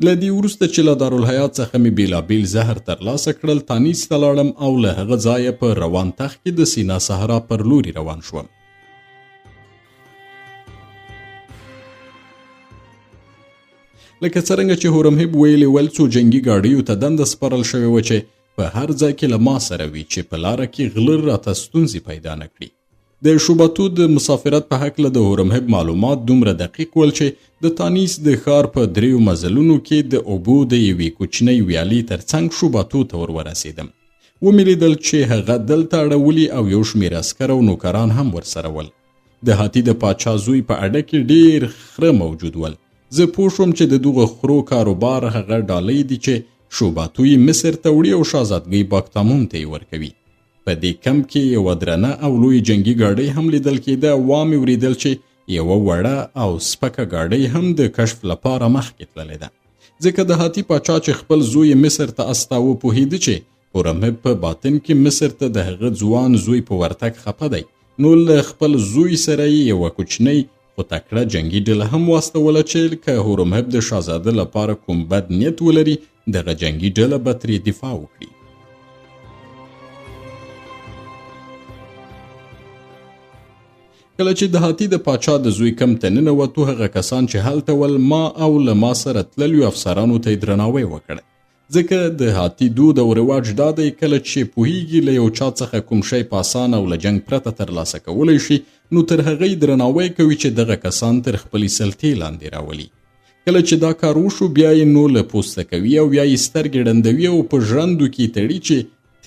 له دې وروسته چې له دارالحیات څخه مې بېلابېل زهر ترلاسه کړل، تانیس ته لاړم او له هغه ځایه په روان تخت کې د سینا صحرا پر لوري روان شوم. لکه څرنګه چې هورمهب ویلي ول، څو جنګي ګاډیو ته دنده سپارل شوې وه چې په هر ځای کې له ما سره وي، چې په لاره کې غله راته ستونزې پیدا نه کړي. د شوباتو د مسافرت په هکله د هورمهب معلومات دومره دقیق ول چې د تانیس د ښار په دریو مزلونو کې د اوبو د یوې کوچنۍ ویالې ترڅنګ شوباتو ته ور ورسېدم. ومې لیدل چې هغه دلته اړولي او یو شمېر عسکر او نوکران هم ورسره ول. د هاتي د پاچا زوی په اډه کې ډېر خره موجود ول. زه پوه شوم چې د دغو خرو کاروبار هغه ډالۍ دي چې شوباتو یې مصر ته وړي او شاهزادګۍ باکتامون ته یې ورکوي. په دې کمپ کې یوه درنه او لوی جنګي ګاډۍ هم لیدل کېده. وامې وریدل چې یوه وړه او سپکه ګاډۍ هم د کشف لپاره مخکې تللې ده، ځکه د هاتي پاچا چې خپل زوی مصر ته استاوه پوهېده چې هورمهب په باطن کې مصر ته د هغه ځوان زوی په ورتګ خپه دی، نو له خپل زوی سره یې یوه کوچنۍ خو تکړه جنګي ډله هم واستوله چې که هورمهب د شاهزاده لپاره کوم بد نیت ولري، دغه جنګي ډله به ترې دفاع وکړي. کله چې د هاتي د پاچا د زوی کم ته ننوتو، هغه کسان چې هلته ول، ما او له ما سره تللیو افسرانو ته یې درناوی وکړ، ځکه د هاتي دود او رواج دا دی، کله چې پوهیږي له یو چا څخه کوم شی په اسانه او له جنګ پرته ترلاسه کولی شي، نو تر هغه یې درناوی کوي چې دغه کسان تر خپلې سلطې لاندې راولي. کله چې دا کار وشو، بیا یې نو له پوسته کوي او یا یې سترګې ړندوي او په ژرندو کې تړي چې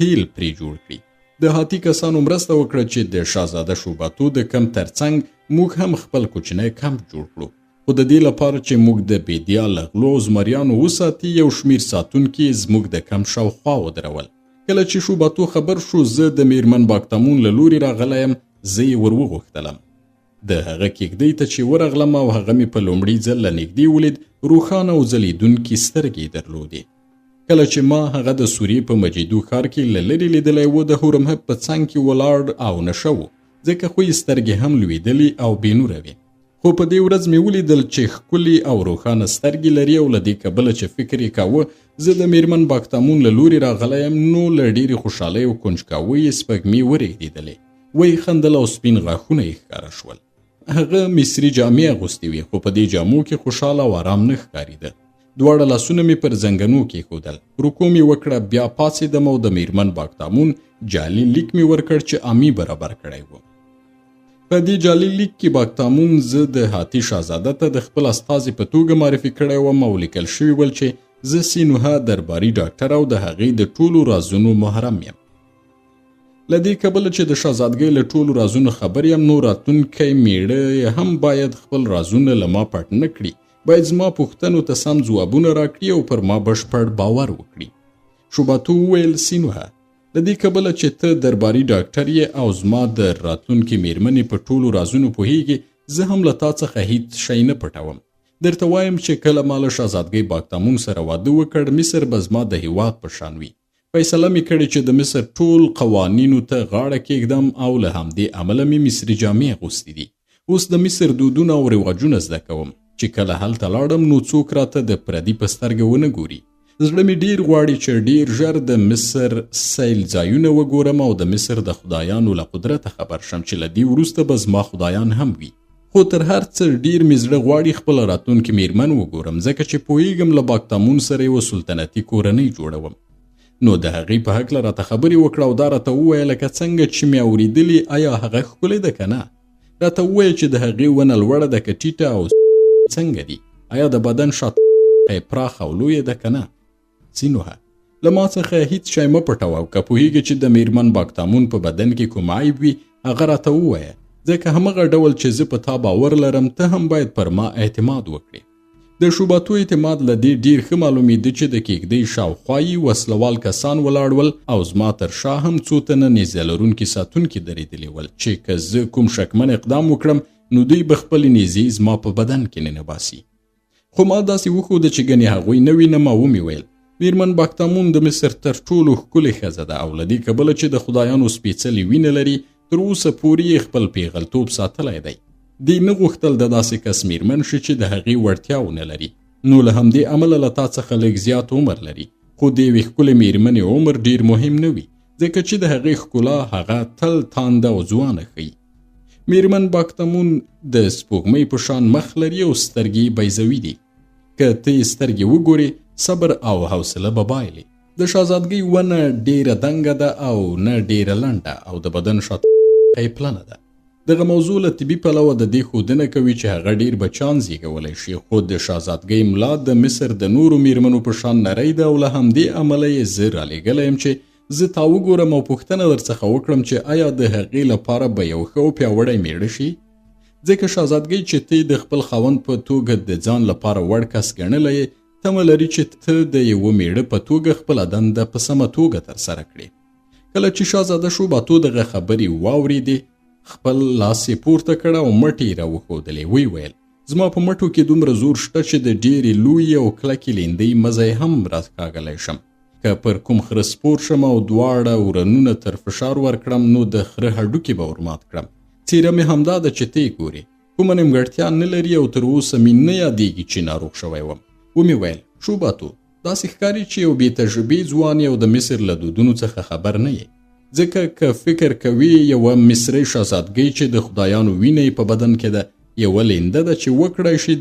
تیل پرې جوړ کړي. د هاتي کسانو مرسته وکړه چې د شاهزاده شوباتو د کمپ ترڅنګ موږ هم خپل کوچنی کمپ جوړ کړو، خو د دې لپاره چې موږ د بیدیا له غلو او زمریانو وساتي، یو شمیر ساتونکي زموږ د کمپ شاوخوا ودرول. کله چې شوباتو خبر شو زه د میرمن باکتامون له لوري راغلی یم، زه یې ور وغوښتلم. د هغه کېږدۍ ته چې ورغلم او هغه مې په لومړي ځل له نږدې ولید، روښانه او ځلېدونکي سترګې یې درلودې. کله چې ما هغه د سوریې په مجیدو ښار کې له لرې لیدلی و، د هورمهب په څنګ کې ولاړ او نشه و، ځکه خو یې سترګې هم لوېدلې او بې نوره وې. خو په دې ورځ مې ولیدل چې ښکلې او روښانه سترګې لري او له دې کبله چې فکر یې کاوه زه د میرمن باکتامون له لوري راغلی یم، نو له ډېرې خوشحالۍ او کنجکاوۍ یې سپږمې ورېږدېدلې، ویې خندل او سپین غاښونه یې ښکاره شول. هغه مصري جامې اغوستې وې، خو په دې جامو کې خوشحاله او ارام نه ښکارېده. دواړه لاسونه مې پر زنګنو کېښودل، رکوع مې وکړه، بیا پاڅېدم او د میرمن باکتامون جعلي لیک مې ورکړ چې امي برابر کړی و. په دې جعلي لیک کې باکتامون زه د هاتي شاهزاده ته د خپل استازي په توګه معرفي کړی وم او لیکل شوي ول چې زه سینوهه درباري ډاکټر او د هغې د ټولو رازونو محرم یم. له دې کبله چې د شاهزادګۍ له ټولو رازونو خبر یم، نو راتلونکی میړه هم باید خپل رازونه له ما پټ نه کړي، باید زما پوښتنو ته سم ځوابونه راکړي او پر ما بشپړ باور وکړي. شوباتو وویل، سینوهه، له دې کبله چې ته درباري ډاکټر یې او زما د راتلونکې میرمنې په ټولو رازونو پوهیږې، زه هم له تا څخه هیڅ شی نه پټوم. درته وایم چې کله ما له شاهزادګۍ باکتامون سره واده وکړ، مصر به زما د هیواد په شان وي. فیصله مې کړې چې د مصر ټول قوانینو ته غاړه کېږدم او له همدې امله مې مصري جامې اغوستې دي. اوس د مصر دودونه او رواجونه زده کوم چې کله هلته لاړم نو څوک راته د پردي په سترګه ونه ګوري. زړه مې ډیر غواړي چې ډیر ژر د مصر سیل ځایونه وګورم او د مصر د خدایانو له قدرته خبر شم چې له دې وروسته به زما خدایان هم وي. خو تر هر څه ډیر مې زړه غواړي خپله راتلونکې میرمن وګورم، ځکه چې پوهیږم له باکتامون سره یوه سلطنتي کورنۍ جوړوم. نو د هغې په هکله راته خبرې وکړه او دا راته ووایه لکه څنګه چې مې اورېدلي، ایا هغه ښکلې ده که نه؟ راته ووایه چې د هغې ونه لوړه ده که ټیټه او څنګه دي؟ ایا د بدن شاته یې پراخه او لویه ده که نه؟ سینوهه، له ما څخه هیڅ شی مه پټوه او که پوهیږې چې د میرمن باکتامون په بدن کې کوم عیب وي، هغه راته ووایه، ځکه همغه ډول چې زه په تا باور لرم، ته هم باید پر ما اعتماد وکړې. د شوباتو اعتماد له دې ډیر ښه معلومېده چې د کېږدۍ شاوخوا یې وسلوال کسان ولاړ ول او زما تر شا هم څو تنه نیزه لرونکي ساتونکي درېدلي ول چې که زه کوم شکمن اقدام وکړم، نو دوی به خپلې نیزې زما په بدن کې ننباسي. خو ما داسې وښوده چې ګنې هغوی نه وینم او ومې ویل، میرمن باکتامون د مصر تر ټولو ښکلې ښځه ده او له دې کبله چې د خدایانو سپېڅلې وینه لري، تر اوسه پورې یې خپل پیغلتوب ساتلی دی. دې نه غوښتل د داسې کس میرمن شي چې د هغې وړتیا ونه لري، نو له همدې امله له تا څخه لږ زیات عمر لري. خو د یوې ښکلې میرمنې عمر ډیر مهم نه وي، ځکه چې د هغې ښکلا هغه تل تانده او ځوانه ښیي. میرمن باکتمون د سپوږمۍ په شان مخ لري او سترګې یې بیضوي دي. که ته یې سترګې وګورې، صبر او حوصله به بایلې. د شهزادګۍ ونه ډیره دنګه ده او نه ډیره لنډه او د بدن شاته یې پلنه ده. دغه موضوع له طبي پلوه د دې ښودنه کوي چې هغه ډیر بچان زیږولی شي، خو د شهزادګۍ ملا د مصر د نورو میرمنو په شان نری ده او له همدې امله یې زه رالیږلی یم چې زه تا وګورم او پوښتنه درڅخه وکړم چې ایا د هغې لپاره به یو ښه او پیاوړی میړه شي؟ ځکه شهزادګۍ چې ته د خپل خاوند په توګه د ځان لپاره وړ کس ګڼلی یې، تمه لري چې ته د یوه میړه په توګه خپله دنده په سمه توګه ترسره کړې. کله چې شهزاده شوباتو دغه خبرې واورېدې، خپل لاس یې پورته کړ او مټې یې راوښودلې. ویې ویل، زما په مټو کې دومره زور شته چې د ډېرې لویې او کلکې لیندۍ مزی هم راکاږلی شم. که پر کوم خره سپور شم او دواړه ورنونه تر فشار ورکړم، نو د خره هډوکي به ورمات کړم. څېره مې همدا ده چې ته یې ګورې، کومه نیمګړتیا نه لري او تر اوسه مې نه یادېږي چې ناروغ شوی وم. ومې ویل، شوباتو، داسې ښکاري چې یو بې تجربې ځوان یې او د مصر له دودونو څخه خبر نه یې. ځکه که فکر کوې یوه مصرۍ شهزادګۍ چې د خدایانو وینه یې په بدن کې ده، یوه لینده ده چې وکړای شي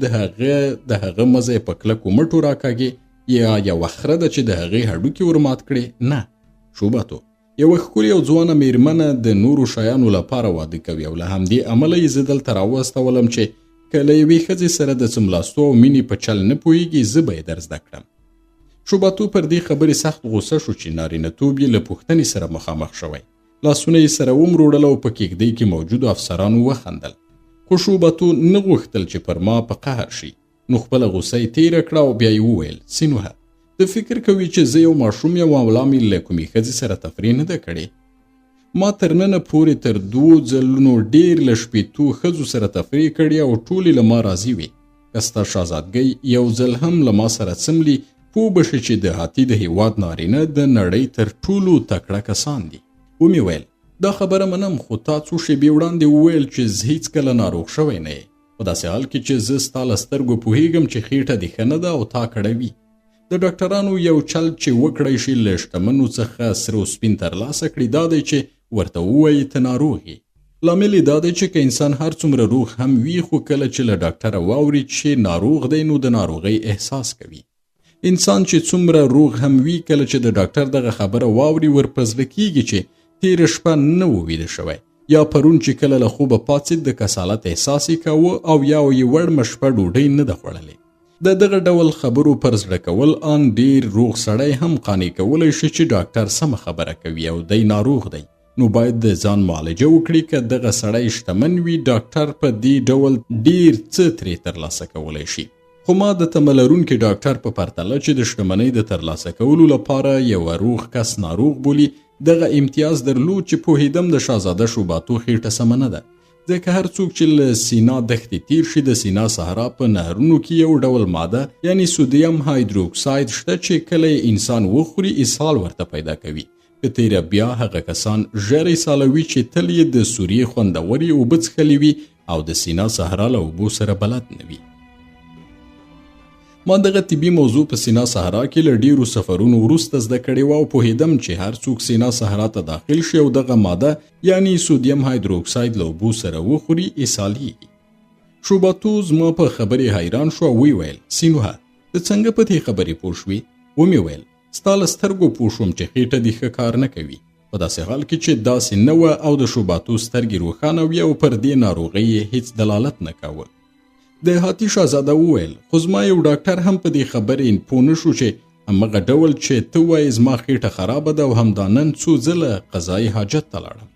د هغه مزی په کلکو مټو راکاږي، یا یوه خره ده چې د هغې هډوکي ورمات کړي. نه شوباتو، یوه ښکلې او ځوانه میرمنه د نورو شیانو لپاره واده کوي او له همدې امله یې زه دلته راوستولم چې که له یوې ښځې سره د څملاستو او مینې په چل نه پوهېږي، زه به یې در زده کړم. شوباتو پر دې خبرې سخت غوسه شو چې نارینه توب یې له پوښتنې سره مخامخ شوی. لاسونه یې سره ومروړل او په کېږدۍ کې موجودو افسرانو وخندل. خو شوباتو نه غوښتل چې پر ما په قهر شي، نو خپله غوسه یې تېره کړه او بیا یې وویل، سینوهه، ته فکر کوي چې زه یو ماشوم یم او لا مې له کومې ښځې سره تفریح نه ده کړې؟ ما تر ننه پورې تر 2 ځلونو ډېر له 60 ښځو سره تفریح کړې او ټولې له ما راضي وې. که ستا شهزادګۍ یو ځل هم له ما سره څملي، پوه به شي چې د هاتي د هیواد نارینه د نړۍ تر ټولو تکړه کسان دي. ومې ویل، دا خبره منم، خو تا څو شېبې وړاندې وویل چې زه هیڅکله ناروغ شوی نه یې، په داسې حال کې چې زه ستا له سترګو پوهېږم چې خېټه دې ښه نه ده او تا کړوي. د ډاکټرانو یو چل چې وکړای شي له شتمنو څخه سره او سپین ترلاسه کړي دا دی چې ورته ووایي ته ناروغ یې. لامل یې دا دی چې که انسان هر څومره روغ هم وي، خو کله چې له ډاکټره واوري چې ناروغ دی، نو د ناروغۍ احساس کوي. انسان چې څومره روغ هم وي، کله چې د ډاکټر دغه خبره واوري، ور په زړه کېږي چې تېره شپه نه و ویده شوی، یا پرون چې کله له خوبه پاڅېد د کسالت احساس یې کاوه او یا یې وړمه شپه ډوډۍ نه ده خوړلې. د دغه ډول خبرو پر زړه کول آن ډېر روغ سړی هم قانع کولی شي چې ډاکټر سمه خبره کوي او دی ناروغ دی، نو باید د ځان معالجه وکړي. که دغه سړی شتمن وي، ډاکټر په دې ډول ډېر څه ترې ترلاسه کولی شي. خو ما د تمه لرونکي ډاکټر په پرتله چې د شتمنۍ د ترلاسه کولو لپاره یوه روغ کس ناروغ بولي، دغه امتیاز درلود چې پوهېدم د شهزاده شوباتو خېټه سمه نه ده. ځکه هر څوک چې له سینا دښتې تیر شي، د سینا صحرا په نهرونو کې یو ډول ماده یعنی سودیم هایدروکساید شته چې کله یې انسان وخوري اسهال ورته پیدا کوي. په تېره بیا هغه کسان ژر اسهالوي چې تل یې د سوریې خوندورې اوبه څښلې وي او د سینا صحرا له اوبو سره بلد نه وي. ما دغه طبي موضوع په سینا صحرا کې له ډېرو سفرونو وروسته زده کړې وه او پوهېدم چې هر څوک سینا صحرا ته داخل شي او دغه ماده یعنی سودیم هایدروکساید له اوبو سره وخوري، اسهالېږي. شوباتو زما په خبرې حیران شو او ویې ویل، سینوهه، ته څنګه په دې خبرې پوه شوې؟ ومې ویل، ستا له سترګو پوه شوم چې خېټه دې ښه کار نه کوي. په داسې حال کې چې داسې نه وه او د شوباتو سترګې روښانه وې او پر دې ناروغۍ یې هیڅ دلالت نه کاوه. د هاتي شاهزاده وویل، خو زما یو ډاکټر هم په دې خبرې پوه نه شو چې همغه ډول چې ته وایې زما خېټه خرابه ده او همدا نن څو ځله قضایي حاجت ته لاړم.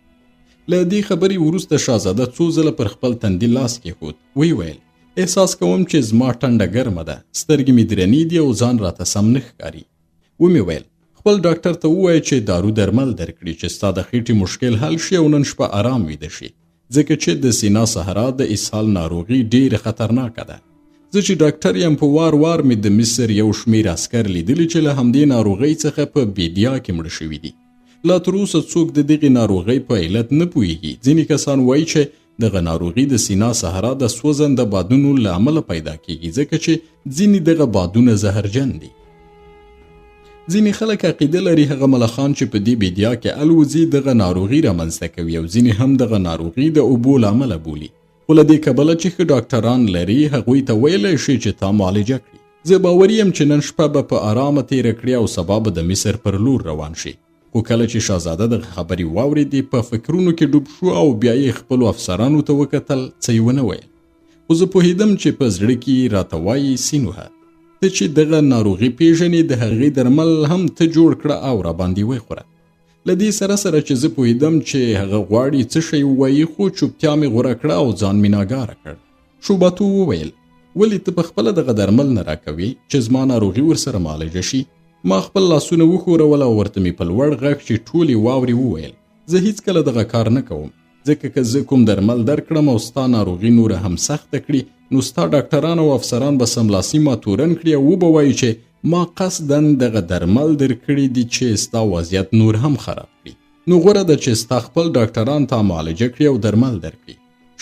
له دې خبرې وروسته شاهزاده څو ځله پر خپل تندي لاس کېښود. ویې ویل، احساس کوم چې زما ټنډه ګرمه ده، سترګې مې درنې دي او ځان راته سم نه ښکاري. ومې ویل، خپل ډاکټر ته ووایه چې دارو درمل درکړي چې ستا د خېټې مشکل حل شي او نن شپه ارام ویده شي، ځکه چې د سینا صحرا د اسهال ناروغي ډېره خطرناکه ده. زه چې ډاکټر یم، په وار وار مې د مصر یو شمېر عسکر لیدلي چې له همدې ناروغۍ څخه په بیدیا کې مړه شوي دي. لا تر اوسه څوک د دغې ناروغۍ په علت نه پوهېږي. ځینې کسان وایي چې دغه ناروغي د سینا صحرا د سوځنده بادونو له امله پیدا کیږي، ځکه چې ځینې دغه بادونه زهرجن دي. ځینې خلک عقیده لري هغه ملخان چې په دې بیدیا کې الوزي دغه ناروغي رامنځته کوي، او ځینې هم دغه ناروغي د اوبو له امله بولي. خو له دې کبله چې ښه ډاکټران لري، هغوی ته ویلی شي چې تا معالجه کړي. زه باوري یم چې نن شپه به په ارامه تېره کړي او سبا به د مصر پر لور روان شي. خو کله چې شاهزاده دغه خبرې واورېدې، په فکرونو کې ډوب شو او بیا یې خپلو افسرانو ته وکتل، څه یې ونه ویل. خو زه پوهېدم چې په زړه کې یې راته وایي، سینوهه، ته چې دغه ناروغي پېژنې، د هغې درمل هم ته جوړ کړه او راباندې وخوره. له دې سره سره چې زه پوهېدم چې هغه غواړي څه شی ووایي، خو چوپتیا مې غوره کړه او ځان مې ناګاره کړ. شوباتو وویل، ولې ته په خپله دغه درمل نه راکوې چې زما ناروغي ورسره معالجه شي؟ ما خپل لاسونه وښورول او ورته مې په لوړ غږ چې ټولې واورې وویل، زه هیڅکله دغه کار نه کوم، ځکه که زه کوم درمل درکړم او ستا ناروغي نوره هم سخته کړي، نو ستا ډاکټران او افسران به سملاسي ما تورن کړي او وبه وایي چې ما قصداً دغه درمل درکړي دي چې ستا وضعیت نور هم خراب کړي. نو غوره ده چې ستا خپل ډاکټران تا معالجه کړي او درمل درکړي.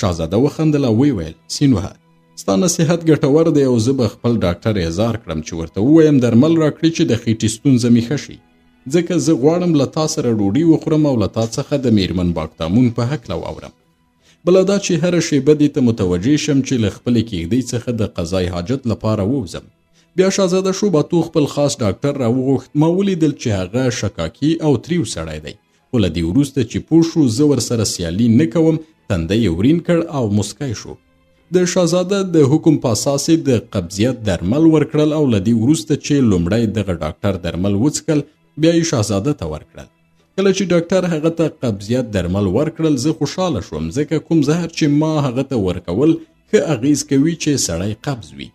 شاهزاده وخندل او ویې ویل، سینوهه، ستا نصیحت ګټور دی او زه به خپل ډاکټر احضار کړم چې ورته ووایم درمل راکړي چې د خېټې ستونزه مې ښه شي، ځکه زه غواړم له تا سره ډوډۍ وخورم او له تا څخه د میرمن باکتامون په هکله واورم. بله دا چې هره شېبه دې ته متوجه شم چې له خپلې کېږدۍ څخه د قضای حاجت لپاره ووځم. بیا شاهزاده شوباتو خپل خاص ډاکټر راوغوښت. ما ولیدل چې هغه شکاکي او تریو سړی دی، خو له دې وروسته چې پوه شو زه ورسره سیالي نه کوم، تندی یې ورین کړ او موسکی شو. د شاهزاده د حکم په اساس یې د قبضیت درمل ورکړل او له دې وروسته چې لومړی دغه ډاکټر درمل وڅښل، بیا یې شاهزاده ته ورکړل. کله چې ډاکټر هغه ته قبضیت درمل ورکړل، زه خوشحاله شوم، ځکه کوم زهر چې ما هغه ته ورکول ښه اغیز کوي چې سړی قبض وي.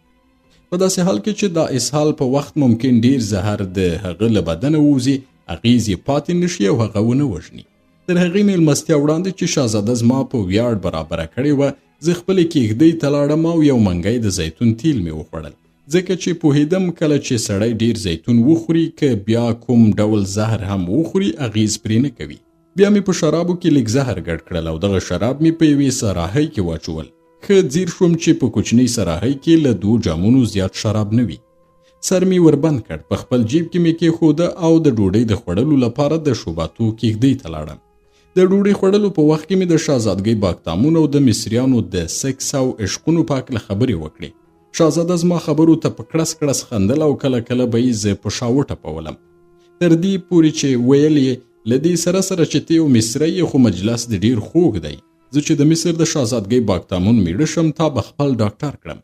په داسې حال کې چې دا اسهال په وخت ممکن ډیر زهر د هغه له بدنه ووځي، اغیز یې پاتې نشي او هغه ونه وژني. تر هغې میلمستیا وړاندې چې شاهزاده زما په ویاړ برابره کړې وه، زه خپلې کېږدۍ ته لاړم او یو منګی د زیتون تیل مې وخوړل، ځکه چې پوهېدم کله چې سړی ډیر زیتون وخوري، که بیا کوم ډول زهر هم وخوري اغیز پرې نه کوي. بیا مې په شرابو کې لږ زهر ګډ کړل او دغه شراب مې په یوې سراحۍ کې واچول. ښه ځیر شوم چې په کوچنۍ سراحۍ کې له دوو جامونو زیات شراب نه وي. سر مې وربند کړ، په خپل جیب کې مې کېښوده او د ډوډۍ د خوړلو لپاره د شوباتو کېږدۍ ته لاړم. د ډوډۍ خوړلو په وخت کې مې د شاهزادګۍ باکتامون او د مصریانو د سکس او عشقونو په هکله خبرې وکړې. شاهزاده زما خبرو ته په کړس کړس خندل او کله کله به یې زه په شا وټپولم، تر دې پورې چې ویل یې، له دې سره سره چې ته یو مصری یې، خو مجلس دې ډېر خوږ دی. زه چې د مصر د شاهزادګۍ باکتامون میړه شم، تا به خپل ډاکټر کړم.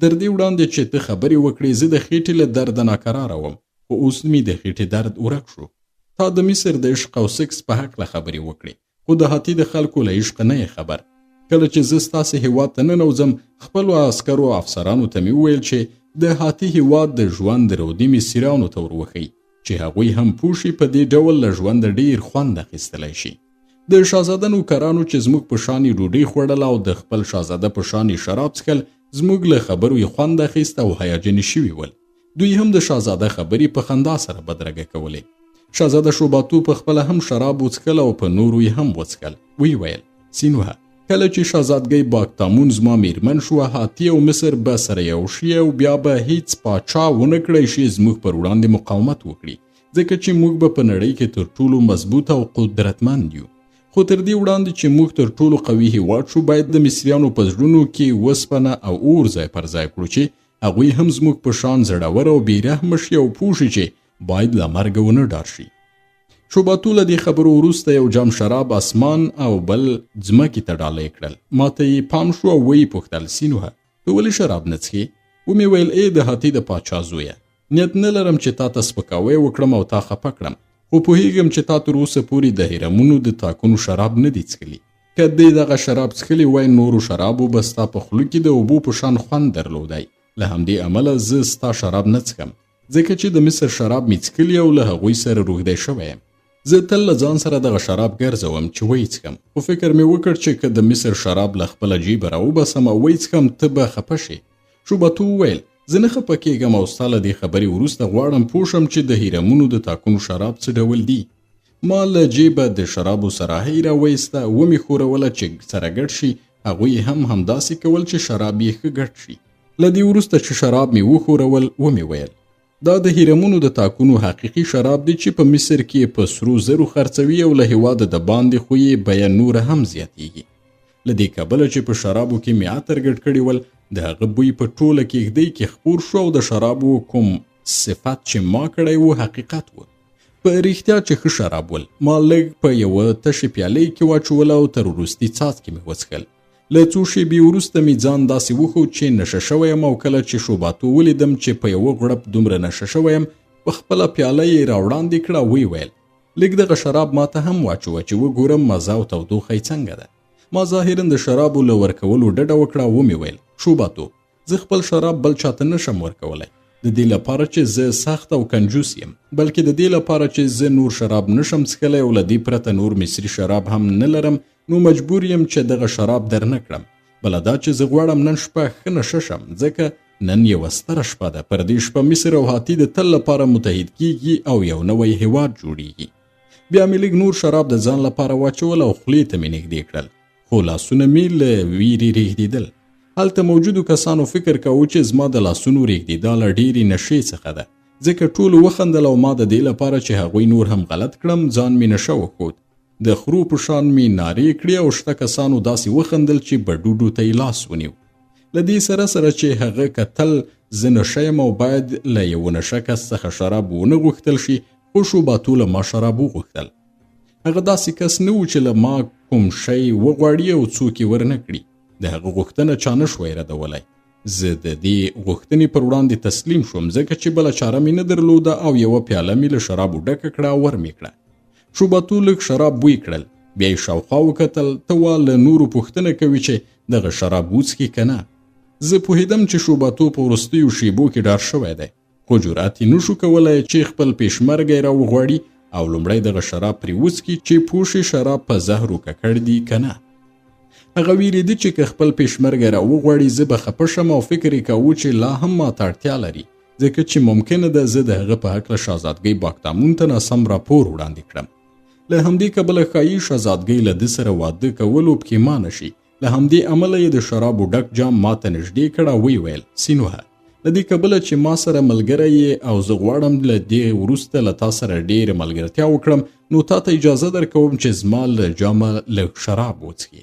در دې وړاندې چې ته خبرې وکړې، زه د خېټې له درده ناکراره وم، خو اوس مې د خېټې درد ورک شو. تا د مصر د عشق او سکس په هکله خبرې وکړې، خو د هاتي د خلکو له عشق نه یې خبر. کله چې زه ستاسې هیواد ته ننوځم، خپلو عسکرو او افسرانو ته مې وویل چې د هاتي هیواد د ژوند رودي مصریانو ته وروښیي، چې هغوی هم پوه شي په دې ډول له ژونده ډېر خوند اخیستلی شي. د شاهزاده نوکرانو چې زموږ په شان یې ډوډۍ خوړله او د خپل شاهزاده په شان یې شراب څښل، زموږ له خبرو یې خوند اخیست او هیاجني شوي ول. دوی هم د شاهزاده خبرې په خندا سره بدرګه کولې. شاهزاده شوباتو په خپله هم شراب وڅښل او په نورو یې هم وڅښل. ویې ویل، سینوهه، کله چې شاهزادګۍ باکتامون زما میرمن شوه، هاتي او مصر به سره یو شي او بیا به هیڅ پاچا ونه کړی شي زموږ پر وړاندې مقاومت وکړي، ځکه چې موږ به په نړۍ کې تر ټولو مضبوط او قدرتمند یو. خو تر دې وړاندې چې موږ تر ټولو قوي هیواد شو، باید د مصریانو په زړونو کې وسپنه او اور ځای پر ځای کړو چې هغوی هم زموږ په شان زړور او بې رحمه شي او پوه شي چې باید له مرګه ونه ډار شي. شوباتو له دې خبرو وروسته یو جام شراب اسمان او بل ځمکې ته ډالۍ کړل. ما ته یې پام شو او ویې پوښتل، سینوهه، ته ولې شراب نه څښې؟ ومې ویل، ای د هاتي د پاچا زویه، نیت نه لرم چې تا ته سپکاوی وکړم او تا خفه کړم، خو پوهېږم چې تا تر اوسه پورې د هرمونو د تاکونو شراب نه دي څښلي. که دې دغه شراب څښلي وای، نورو شرابو به ستا په خوله کې د اوبو په شان خوند درلودای. له همدې امله زه ستا شراب نه څښم، ځکه چې د مصر شراب مې څښلي او له هغوی سره روږدی شوی یم. زه تل له ځان سره دغه شراب ګرځوم چې ویې څښم، خو فکر مې وکړ چې که د مصر شراب له خپله جیبه راوباسم او ویې څښم، ته به خفه شې. شوباتو وویل، زه نه خفه کېږم او ستا له دې خبرې وروسته غواړم پوه شم چې د هیرمونو د تاکونو شراب څه ډول دي. ما له جیبه د شرابو صراحۍ راوایسته، ومې ښوروله چې سره ګډ شي. هغوی هم همداسې کول چې شراب یې ښه ګډ شي. له دې وروسته چې شراب مې وښورول، ومې ویل: دا د هیرمونو د تاکونو حقیقي شراب دي چې په مصر کې په سرو زرو خرڅوي او له هیواده د باندې خو یې بیه نوره هم زیاتیږي. له دې کبله چې په شرابو کې مې عطر ګډ کړي ول، د هغه بوی په ټوله کېږدۍ کې خپور شو او د شرابو کوم صفت چې ما کړی و حقیقت و. په رښتیا چې ښه شراب ول. ما لږ په یوه تشې پیالې کې واچوله او تر وروستي څاڅکي مې وڅښل. له څو شېبې وروسته مې ځان داسې وښود چې نشه شوی یم او کله چې شوباتو ولیدم چې په یوه غړپ دومره نشه شوی یم، په خپله پیاله یې راوړاندې کړه او ویې ویل: لږ دغه شراب ماته هم واچوه چې وګورم مزه او تودوخه یې څنګه ده. ما ظاهرا د شرابو له ورکولو ډډه وکړه او ومې ویل: شوباتو، زه خپل شراب بل چاته نشم ورکولی، د دې لپاره چې زه سخت او کنجوس یم، بلکې د دې لپاره چې زه نور شراب نشم څښلی او له دې پرته نور مصري شراب هم نه لرم، نو مجبور یم چې دغه شراب در نه کړم. بله دا چې زه غواړم نن شپه ښه نشه شم، ځکه نن یوه ستره شپه ده. پر دې شپه مصر او هاتي د تل لپاره متحد کیږي او یو نوی هیواد جوړیږي. بیا مې لږ نور شراب د ځان لپاره واچول او خولې ته مې نږدې کړل، خو لاسونه مې له ویرې رېږدېدل. هلته موجودو کسانو فکر کاوه چې زما د لاسونو رېږدېدا له ډېرې نشې څخه ده، ځکه ټولو وخندل او ما د دې لپاره چې هغوی نور هم غلط کړم، ځان مې نشه وښود. د خرو په شان مې نارې کړې او شته کسانو داسې وخندل چې بډوډو ته یې لاس ونیو. له دې سره سره چې هغه کتل زه نشه یم او باید له یوه نشه کس څخه شراب ونه غوښتل شي، خو شوباتو له ما شراب وغوښتل. هغه داسې کس نه و چې له ما کوم شی وغواړي او څوک یې ورنه کړي. د هغه غوښتنه چا نه شوای ردولی. زه د دې غوښتنې پر وړاندې تسلیم شوم، ځکه چې بله چاره مې نه درلوده او یوه پیاله مې له شرابو ډکه کړه او ور مې کړه. شوباتو لږ شراب بوی کړل، بیا یې شاوخوا وکتل، ته وا له نورو پوښتنه کوي چې دغه شراب وڅښي که نه. زه پوهېدم چې شوباتو په وروستیو شیبو کې ډار شوی دی، خو جرأت یې نشو کولای چې خپل پیشمرګی راوغواړي او لومړی دغه شراب پرې وڅکي چې پوه شي شراب په زهرو ککړ دي که نه. هغه ویرېده چې که خپل پیشمرګی راوغواړي زه به خپه شم او فکر یې کاوه چې لا هم ماته اړتیا لري، ځکه چې ممکنه ده زه د هغه په هکله شهزادګۍ باکتامون ته ناسم راپور وړاندې کړم. له همدې کبله ښایي شهزادګۍ له ده سره واده کولو پښېمانه شي. له همدې امله یې د شرابو ډک جام ماته نږدې کړ او ویې ویل: سینوهه، له دې کبله چې ما سره ملګری یې او زه غواړم له دې وروسته له تا سره ډېره ملګرتیا وکړم، نو تا ته اجازه درکوم چې زما له جامه لږ شراب وڅښې.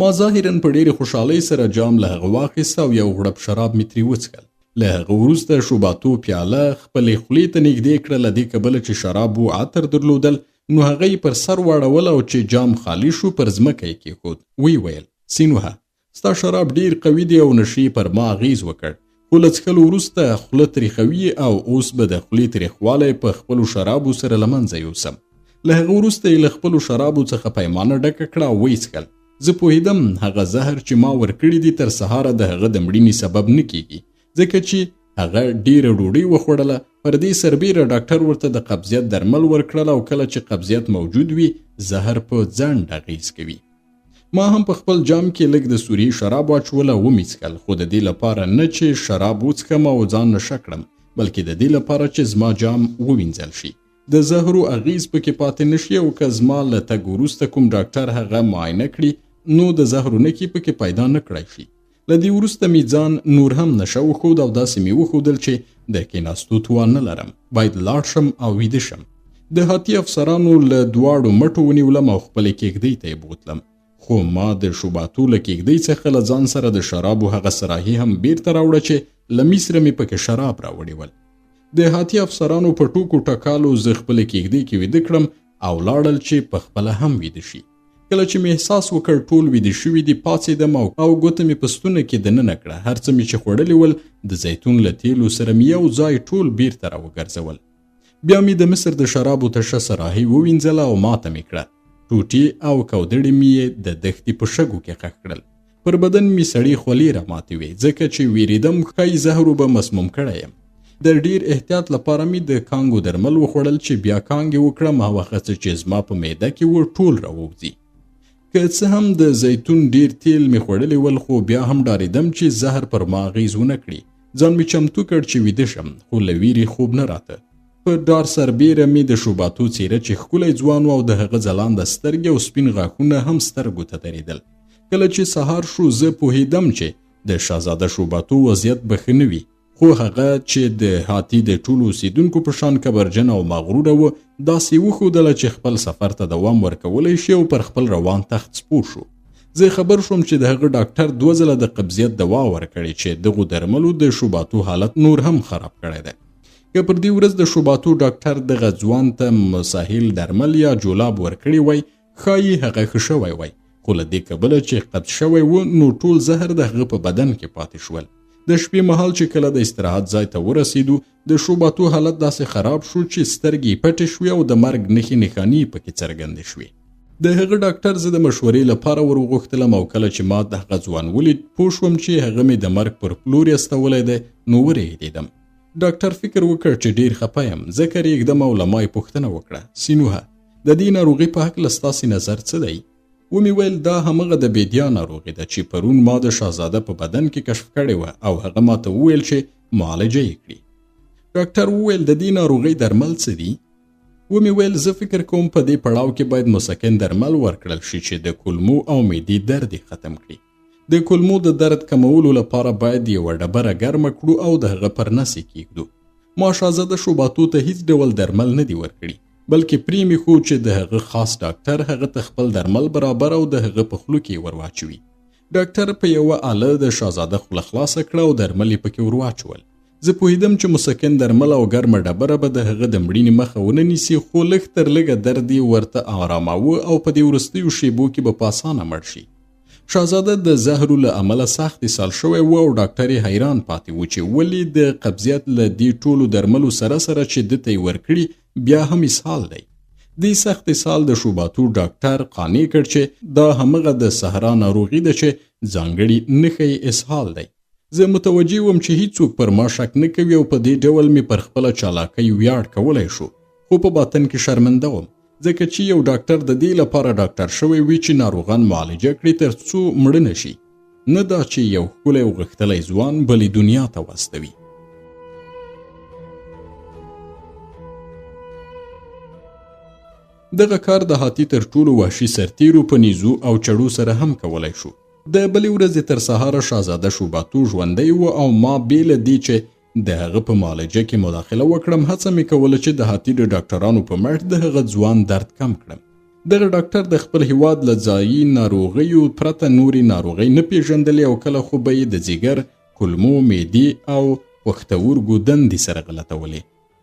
ما ظاهرا په ډېرې خوشحالۍ سره جام له هغه واخیست او یو غړپ شراب مې ترې وڅښل. له هغه وروسته شوباتو پیاله خپلې خولې ته نږدې کړه. له دې کبله چې شرابو عطر درلودل، نو هغه یې پر سر واړول او چې جام خالي شو پر ځمکه یې کېښود. ویې ویل: سینوهه، ستا شراب ډېر قوي دی او نشې پر ما اغېز وکړ، خو له څښلو وروسته خوله تریخوي او اوس به د خولې تریخوالی په خپلو شرابو سره له منځه یوسم. له هغه وروسته یې له خپلو شرابو څخه پیمانه ډکه کړه او ویې څښل. زه پوهېدم هغه زهر چې ما ورکړي دي تر سهاره د هغه د مړینې سبب نه کیږي، ځکه چې هغه ډېره ډوډۍ وخوړله. پر دې سربېره ډاکټر ورته د قبضیت درمل ورکړل او کله چې قبضیت موجود وي زهر په ځنډ اغېز کوي. ما هم په خپل جام کې لږ د سوریې شراب واچول او ومې څښل، خو د دې لپاره نه چې شراب وڅښم او ځان نشه کړم، بلکې د دې لپاره چې زما جام ووینځل شي، د زهرو اغېز پکې پاتې نشي او که زما له تګ وروسته کوم ډاکټر هغه معاینه کړي نو د زهرو نښې پکې پیدا نه کړای شي. له دې وروسته مې ځان نور هم نشه وښود او داسې مې وښودل چې د کېناستو توان نه لرم، باید لاړ شم او ویده شم. د هاتي افسرانو له دواړو مټو ونیولم او خپلې کېږدۍ ته یې بوتلم، خو ما د شوباتو له کېږدۍ څخه له ځان سره د شرابو هغه صراحي هم بیرته راوړه چې له مصره مې پکې شراب راوړي ول. د هاتي افسرانو په ټوکو ټکالو زه خپلې کېږدۍ کې ویده کړم او لاړل چې په خپله هم ویده شي. کله چې مې احساس وکړ ټول ویده شوي دي، پاڅېدم او ګوته مې په ستونه کې دننه کړه. هر څه مې چې خوړلي ول د زیتون له تیلو سره مې یو ځای ټول بیرته راوګرځول. بیا مې د مصر د شرابو تشه صراحي ووینځله او ماته مې کړه. ټوټې او کودړې مې یې د دښتې په شګو کې ښخ کړل. پر بدن مې سړې خولې راماتې وې، ځکه چې ویرېدم ښایي زهرو به مسموم کړی یم. د ډېر احتیاط لپاره مې د کانګو درمل وخوړل چې بیا کانګې وکړم او هغه څه چې زما په معده کې و ټول راووځي. که څه هم د زیتون ډېر تیل مې خوړلي ول، خو بیا هم ډارېدم چې زهر پر ما اغېز ونه کړي. ځان مې چمتو کړ چې ویده شم، خو له ویرې خوب نه راته. په ډار سربېره مې د شوباتو څېره چې ښکلی ځوان و او د هغه ځلانده سترګې او سپین غاښونه هم سترګو ته درېدل. کله چې سهار شو، زه پوهېدم چې د شهزاده شوباتو وضعیت به ښه نه وي، خو هغه چې د هاتي د ټولو اوسېدونکو په شان کبرجن او مغروره و، داسې وښودله چې خپل سفر ته دوام ورکولی شي او پر خپل روان تخت سپور شو. زه خبر شوم چې د هغه ډاکټر دوه ځله د قبضیت دوا ورکړې چې دغو درملو د شوباتو حالت نور هم خراب کړی دی. که پر دې ورځ د شوباتو ډاکټر دغه ځوان ته مسهل درمل یا جولاب ورکړي وای، ښایي هغه ښه شوی وای، خو له دې کبله چې قبض شوی و نو ټول زهر د هغه په بدن کې پاتې شول. د شپې مهال چې کله د استراحت ځای ته ورسېدو، د شوباتو حالت داسې خراب شو چې سترګې یې پټې شوې او د مرګ نښې نښانې یې پکې څرګندې شوې. د هغه ډاکټر زه د مشورې لپاره وروغوښتلم او کله چې ما د هغه ځوان ولید، پوه شوم چې هغه مې د مرګ پر لوري استولی دی، نو ورېږدېدم. ډاکټر فکر وکړ چې ډېر خپه یم، ځکه رېږدم او له ما یې پوښتنه وکړه، سینوهه، د دې ناروغي په هکله ستاسې نظر څه دی؟ ومې ویل، دا همغه د بېدیا ناروغي ده چې پرون ما د شاهزاده په بدن کې کشف کړې وه او هغه ما ته وویل چې معالجه یې کړي. ډاکټر وویل، د دې ناروغۍ درمل څه دي؟ ومې ویل، زه فکر کوم په دې پړاو کې باید مسکن درمل ورکړل شي چې د کولمو او معدې درد یې ختم کړي. د کولمو د درد کمولو لپاره باید یوه ډبره ګرمه کړو او د هغه پر نس یې کېږدو. ما شاهزاده شوباتو ته هیڅ ډول درمل نه دي ورکړي، بلکې پرې مې ښود چې د هغه خاص ډاکټر هغه ته خپل درمل برابر او د هغه په خوله کې یې ورواچوي. ډاکټر په یوه آله د شاهزاده خوله خلاصه کړه او درمل یې پکې ورواچول. زه پوهېدم چې مسکن درمل او ګرمه ډبره به د هغه د مړینې مخه ونه نیسي، خو لږ تر لږه درد یې ورته آراماوه او په دې وروستیو شېبو کې به په اسانه مړ شي. شاهزاده د زهرو له امله سخت اسهال شوی و او ډاکټر یې حیران پاتې و چې ولې د قبضیت له دې ټولو درملو سره سره چې ده ته یې ورکړي بیا هم اسهال دی. دې سخت اسهال د شوباتو ډاکټر قانع کړ چې دا همغه د صحرا ناروغي ده چې ځانګړي نښه یې اسهال دی. زه متوجه وم چې هیڅوک پر ما شک نه کوي او په دې ډول مې پر خپله چالاکۍ ویاړ کولی شو، خو په باطن کې شرمنده وم، ځکه چې یو ډاکټر د دې لپاره ډاکټر شوی وي چې ناروغان معالجه کړي تر څو مړه نه شي، نه دا چې یو ښکلی او غښتلی ځوان بلې دنیا ته واستوي. دغه کار د هاتي تر ټولو وحشي سرتیرو په نیزو او چړو سره هم کولی شو. د بلې ورځې تر سهاره شاهزاده شوباتو ژوندی و او ما بې له دې چې د هغه په معالجه کې مداخله وکړم، هڅه مې کوله چې د هاتي د ډاکټرانو په مټ د هغه ځوان درد کم کړم. دغه ډاکټر د خپل هیواد له ځایي ناروغیو پرته نورې ناروغۍ نه پیژندلې او کله خو به یې د ځیګر، کولمو، معدې او پښتورګو دندې سره غلطولې.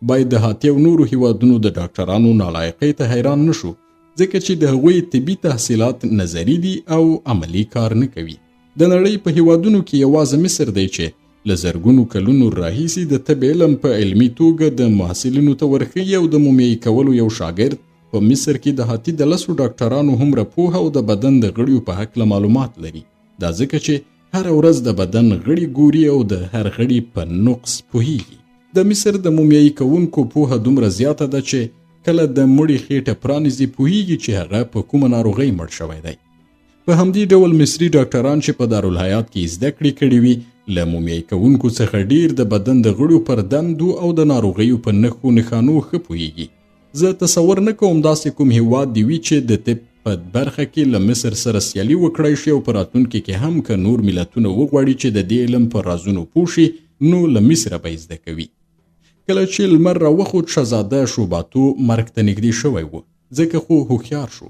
باید د هاتي او نورو هیوادونو د ډاکټرانو نالایقۍ ته حیران نه شو، ځکه چې د هغوی طبي تحصیلات نظري دي او عملي کار نه کوي. د نړۍ په هیوادونو کې یوازې مصر دی چې له زرګونو کلونو راهیسې د طب علم په علمي توګه د محصلینو ته ورښيي او د مومیایي کولو یو شاګرد په مصر کې د هاتي د لسو ډاکټرانو هومره پوهه او د بدن د غړیو په هکله معلومات لري. دا ځکه چې هره ورځ د بدن غړي ګوري او د هر غړي په نقص پوهیږي. د مصر د مومیایي کوونکو پوهه دومره زیاته ده چې کله د مړي خېټه پرانیزي پوهیږي چې هغه په کومه ناروغۍ مړ شوی دی. په همدې ډول مصري ډاکټران چې په دارالحیات کې زده کړې کړې وي، له مومیایي کوونکو څخه ډیر د بدن د غړیو پر دندو او د ناروغیو په نښو نښانو ښه پوهیږي. زه تصور نه کوم داسې کوم هیواد دی وي چې د طب په برخه کې له مصر سره سیالي وکړای شي او په راتلونکي کې هم که نور ملتونه وغواړي چې د دې علم په رازونو پوه شي نو له مصره به یې زده کوي. کله چې لمر راوخوت، شهزاده شوباتو مرګ ته نږدې شوی و، ځکه خو هوښیار شو.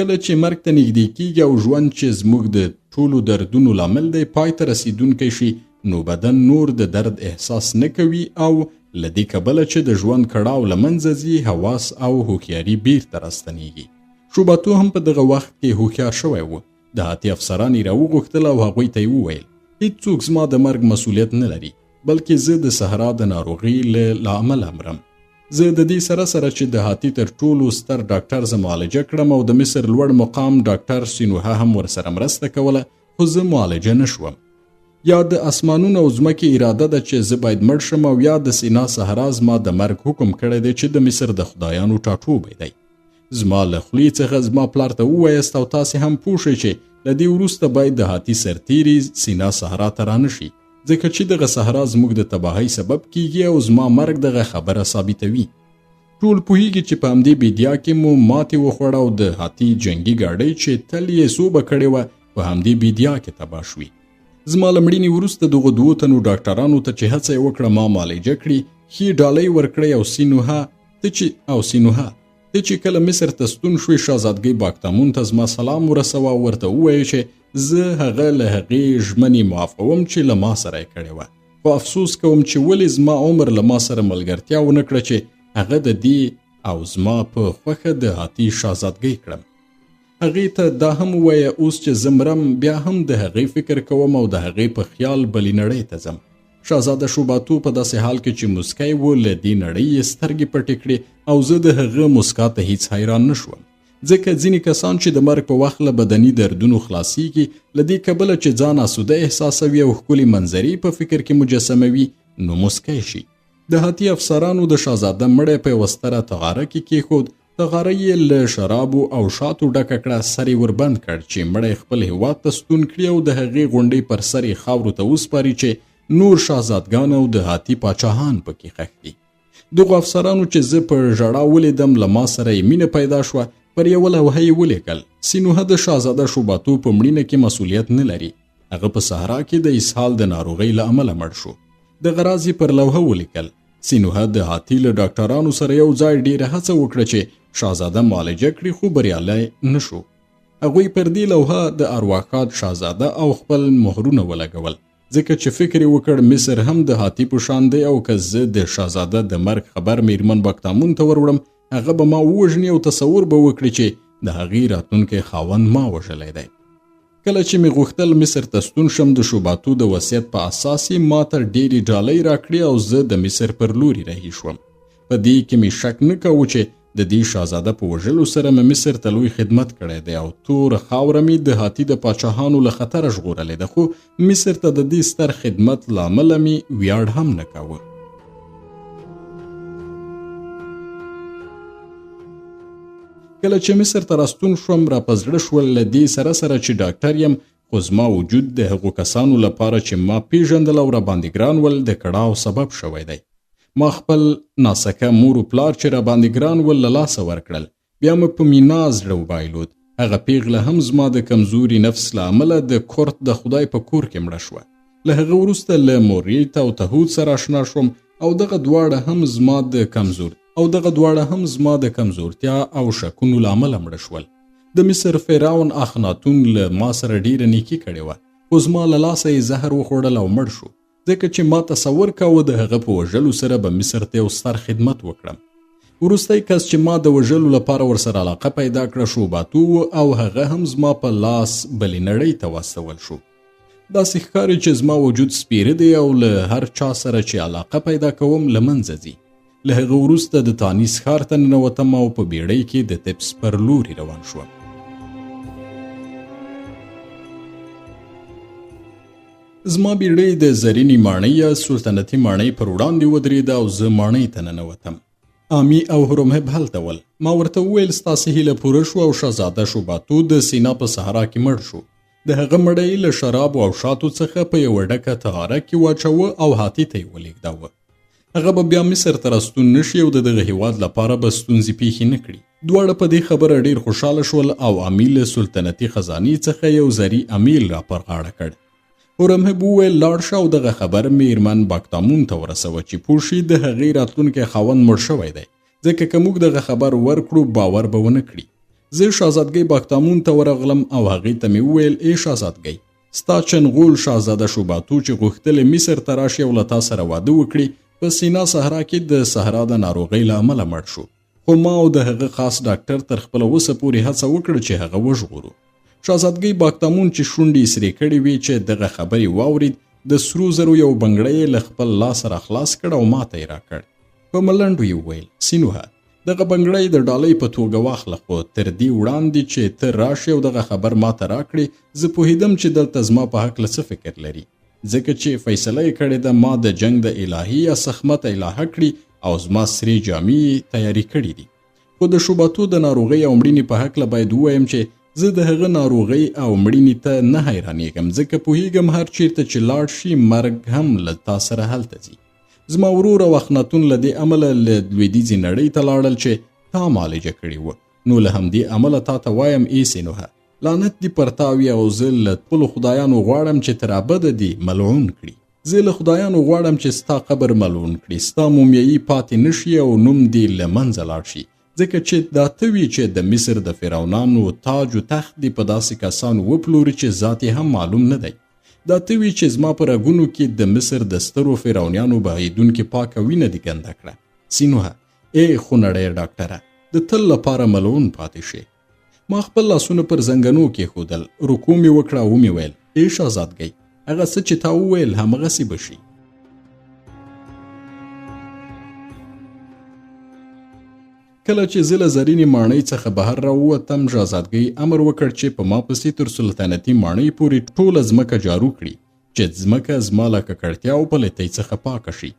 کله چې مرګ ته نږدې کیږي او ژوند چې زموږ د ټولو دردونو لامل دی پای ته رسیدونکی شي، نو بدن نور د درد احساس نه کوي او له دې کبله چې د ژوند کړاو له منځه ځي، حواس او هوښیاري بیرته راستنیږي. شوباتو هم په دغه وخت کې هوښیار شوی و. د هاتي افسران یې راوغوښتل او هغوی ته یې وویل، هیڅوک زما د مرګ مسوولیت نه لري، بلکې زه د صحرا د ناروغۍ له لامله مرم. زه د دې سره سره چې د هاتي تر ټولو ستر ډاکټر زه معالجه کړم او د مصر لوړ مقام ډاکټر سینوهه هم ورسره مرسته کوله، خو زه معالجه نه شوم. یا د اسمانونو او ځمکې اراده ده چې زه باید مړ شم او یا د سینا صحرا زما د مرګ حکم کړی دی چې د مصر د خدایانو ټاټوبی دی. زما له خولې څخه زما پلار ته ووایاست او تاسې هم پوه شئ چې له دې وروسته باید د هاتي سرتیري سینا صحرا ته رانه شي، ځکه چې دغه صحرا زموږ د تباهۍ سبب کیږي او زما مرګ دغه خبره ثابتوي. ټول پوهیږي چې په همدې بیدیا کې مو ماتې وخوړه او د هاتي جنګي ګاډۍ چې تل یې سوبه کړې وه په همدې بیدیا کې تباه شوې. زما له مړینې وروسته دغو دوو تنو ډاکټرانو ته چې هڅه یې وکړه ما معالجه کړي، ښې ډالۍ ورکړئ او سینوهه ته چې او سینوهه ته چې کله مصر ته ستون شوې، شهزادګۍ باکتامون ته زما سلام ورسوه او ورته ووایه چې زه هغه له هغې ژمنې معافوم چې له ما سره یې کړې وه، خو افسوس کوم چې ولې زما عمر له ما سره ملګرتیا ونه کړه چې هغه د دې او زما په خوښه د هاتي شهزادګۍ کړم. هغې ته دا هم ووایه اوس چې زه مرم بیا هم د هغې فکر کوم او د هغې په خیال بلې نړۍ ته ځم. شهزاده شوباتو په داسې حال کې چې موسکی و له دې نړۍ یې سترګې پټې کړې او زه د هغه موسکا ته هیڅ حیران نه شوم، ځکه ځینې کسان چې د مرګ په وخت له بدني دردونو خلاصیږي له دې کبله چې ځان آسوده احساسوي او ښکلې منظرې په فکر کې مجسموي نو موسکی شي. د هاتي افسرانو د شهزاده مړی په یوه ستره تغاره کې کېښود، تغاره یې له شرابو او شاتو ډکه کړه، سر یې وربند کړ چې مړی خپل هیواد ته ستون کړي او د هغې غونډۍ پر سر یې خاورو ته وسپاري چې نور شهزادګان او د هاتي پاچاهان پکې ښخ دي. دغو افسرانو چې زه په ژړا ولیدم له ما سره یې مینه پیدا شوه، پر یوه لوحه یې ولیکل: سینوهه د شهزاده شوباتو په مړینه کې مسولیت نه لري، هغه په صحرا کې د اسهال د ناروغۍ له امله مړ شو. دغه راز یې پر لوحه ولیکل: سینوهه د هاتي له ډاکټرانو سره یو ځای ډېره هڅه وکړه چې شهزاده معالجه کړي، خو بریالی نه شو. هغوی پر دې لوحه د ارواښاد شهزاده او خپل مهرونه ولګول، ځکه چې فکر یې وکړ مصر هم د هاتي په شان دی او که زه د شهزاده د مرګ خبر میرمن باکتامون ته وروړم هغه به ما ووژني او تصور به وکړي چې د هغې راتلونکی خاوند ما وژلی دی. کله چې مې غوښتل مصر ته ستون شم د شوباتو د وصیت په اساس یې ما ته ډېرې ډالۍ راکړې او زه د مصر پر لوري رهي شوم. په دې کې مې شک نه کاوه چې د دې شهزاده په وژلو سره مې مصر ته لوی خدمت کړی دی او توره خاوره مې د هاتي د پاچاهانو له خطره ژغورلې ده، خو مصر ته د دې ستر خدمت له امله مې ویاړ هم نه کاوه. کله چې مصر ته راستون شوم را په زړه شول له دې سره سره چې ډاکټر یم، خو زما وجود د هغو کسانو لپاره چې ما پیژندل او راباندې ګران ول د کړاو سبب شوی دی. ما خپل ناسکه مور و پلار چې راباندې ګران ول له لاسه ورکړل، بیا مې په مینا زړه وبایلود. هغه پیغله هم زما د کمزوري نفس له امله د کورت د خدای په کور کې مړه شوه. له هغه وروسته له موریت او تهود سره آشنا شوم او دغه دواړه هم زما د کمزور او دغه دواړه هم زما د کمزورتیا او شکونو له امله مړه شول. د مصر فرعون اخناتون له ما سره ډیره نیکي کړې وه، خو زما له لاسه یې زهر وخوړل او مړ شو، ځکه چې ما تصور کاوه د هغه په وژلو سره به مصر ته یو ستر خدمت وکړم. وروستی کس چې ما د وژلو لپاره ورسره علاقه پیدا کړه شوباتو و او هغه هم زما په لاس بلې نړۍ ته واستول شو. داسې ښکاري چې زما وجود سپیره دی او له هر چا سره چې علاقه پیدا کوم له منځه ځي. له هغه وروسته د تانیس ښار ته ننوتم او په بیړۍ کې د تپس پر لوري روان شوم. زما بیړۍ د زرینې ماڼۍ یا سلطنتي ماڼۍ پر وړاندې ودرېده او زه ماڼۍ ته ننوتم. آمي او هرمهب هلته ول. ما ورته وویل ستاسې هیله پوره شوه او شهزاده شوباتو د سینا په صحرا کې مړ شو. د هغه مړی له شرابو او شاتو څخه په یوه ډکه تغاره کې واچوه او هاتي ته یې ولېږداوه. هغه به بیا مصر ته راستون نه شي او د دغه هیواد لپاره به ستونزې پیښې نه کړي. دواړه په دې خبره ډیر خوشحاله شول او امیل له سلطنتي خزانې څخه یو زري امیل را پر غاړه کړ. هورمهب وویل لاړ شه او دغه خبر میرمن باکتامون ته ورسوه چې پوه شي د هغې راتلونکی خاوند مړ شوی دی، ځکه که موږ دغه خبر ورکړو باور به ونه کړي. زه شهزادګۍ باکتامون ته ورغلم او هغې ته مې وویل ای شهزادګۍ، ستا چنغول شهزاده شوباتو چې غوښتل مصر ته راشي او له تا سره واده وکړي په سینا صحرا کې د صحرا د ناروغۍ له امله مړ شو، خو ما او د هغه خاص ډاکټر تر خپله وسه پورې هڅه وکړه چې هغه وژغورو. شهزادګۍ باکتامون چې شونډې یې سرې کړې وې چې دغه خبرې واورید د سرو زرو یو بنګړی یې له خپل لاسه راخلاص کړ او ماته یې راکړ. په ملنډو یې وویل سینوهه دغه بنګړی د ډالۍ په توګه واخله، خو تر دې وړاندې چې ته راشې او دغه خبر ماته راکړې زه پوهېدم چې دلته زما په هکله څه فکر لري، ځکه چې فیصله یې کړې ده ما د جنګ د الهي یا سخمت الهه کړي او زما سرې جامې یې تیارې کړې دي. خو د شوباتو د ناروغۍ او مړینې په هکله باید ووایم چې زه د هغه ناروغۍ او مړینې ته نه حیرانېږم، ځکه پوهېږم هر چیرته چې لاړ شي مرګ هم له تا سره هلته ځي. زما ورور او اخناتون له دې امله له لویدیځې نړۍ ته لاړل چې تا معالجه کړي وو. نو له همدې امله تا ته وایم ای سینوهه، لعنت دې پر تا وي او زه له خپلو خدایانو غواړم چې تر ابده دې ملعون کړي. زه له خدایانو غواړم چې ستا قبر ملعون کړي، ستا مومیایي پاتې نه شي او نوم دې له منځه لاړ شي، ځکه چې دا ته وي چې د مصر د فرعونانو تاج و تخت دې په داسې کسانو وپلوري چې ذات یې هم معلوم نه دی. دا ته وي چې زما په رګونو کې د مصر د سترو فرعونیانو بهیدونکې پاکه وینه دې ګنده کړه. سینوهه، ای خونړی ډاکټره، د تل لپاره ملعون پاتې شې. ما خپل لاسونه پر زنګنو کېښودل، رکوع مې وکړه او ومې ویل، ای شهزادګۍ، هغه څه چې تا وویل همغسې به شي. کله چې زه له زرینې ماڼۍ څخه بهر راووتم، شهزادګۍ امر وکړ چې په ما پسې تر سلطنتي ماڼۍ پورې ټوله ځمکه جارو کړي، چې ځمکه زما له ککړتیا او پلیتۍ څخه پاکه شي.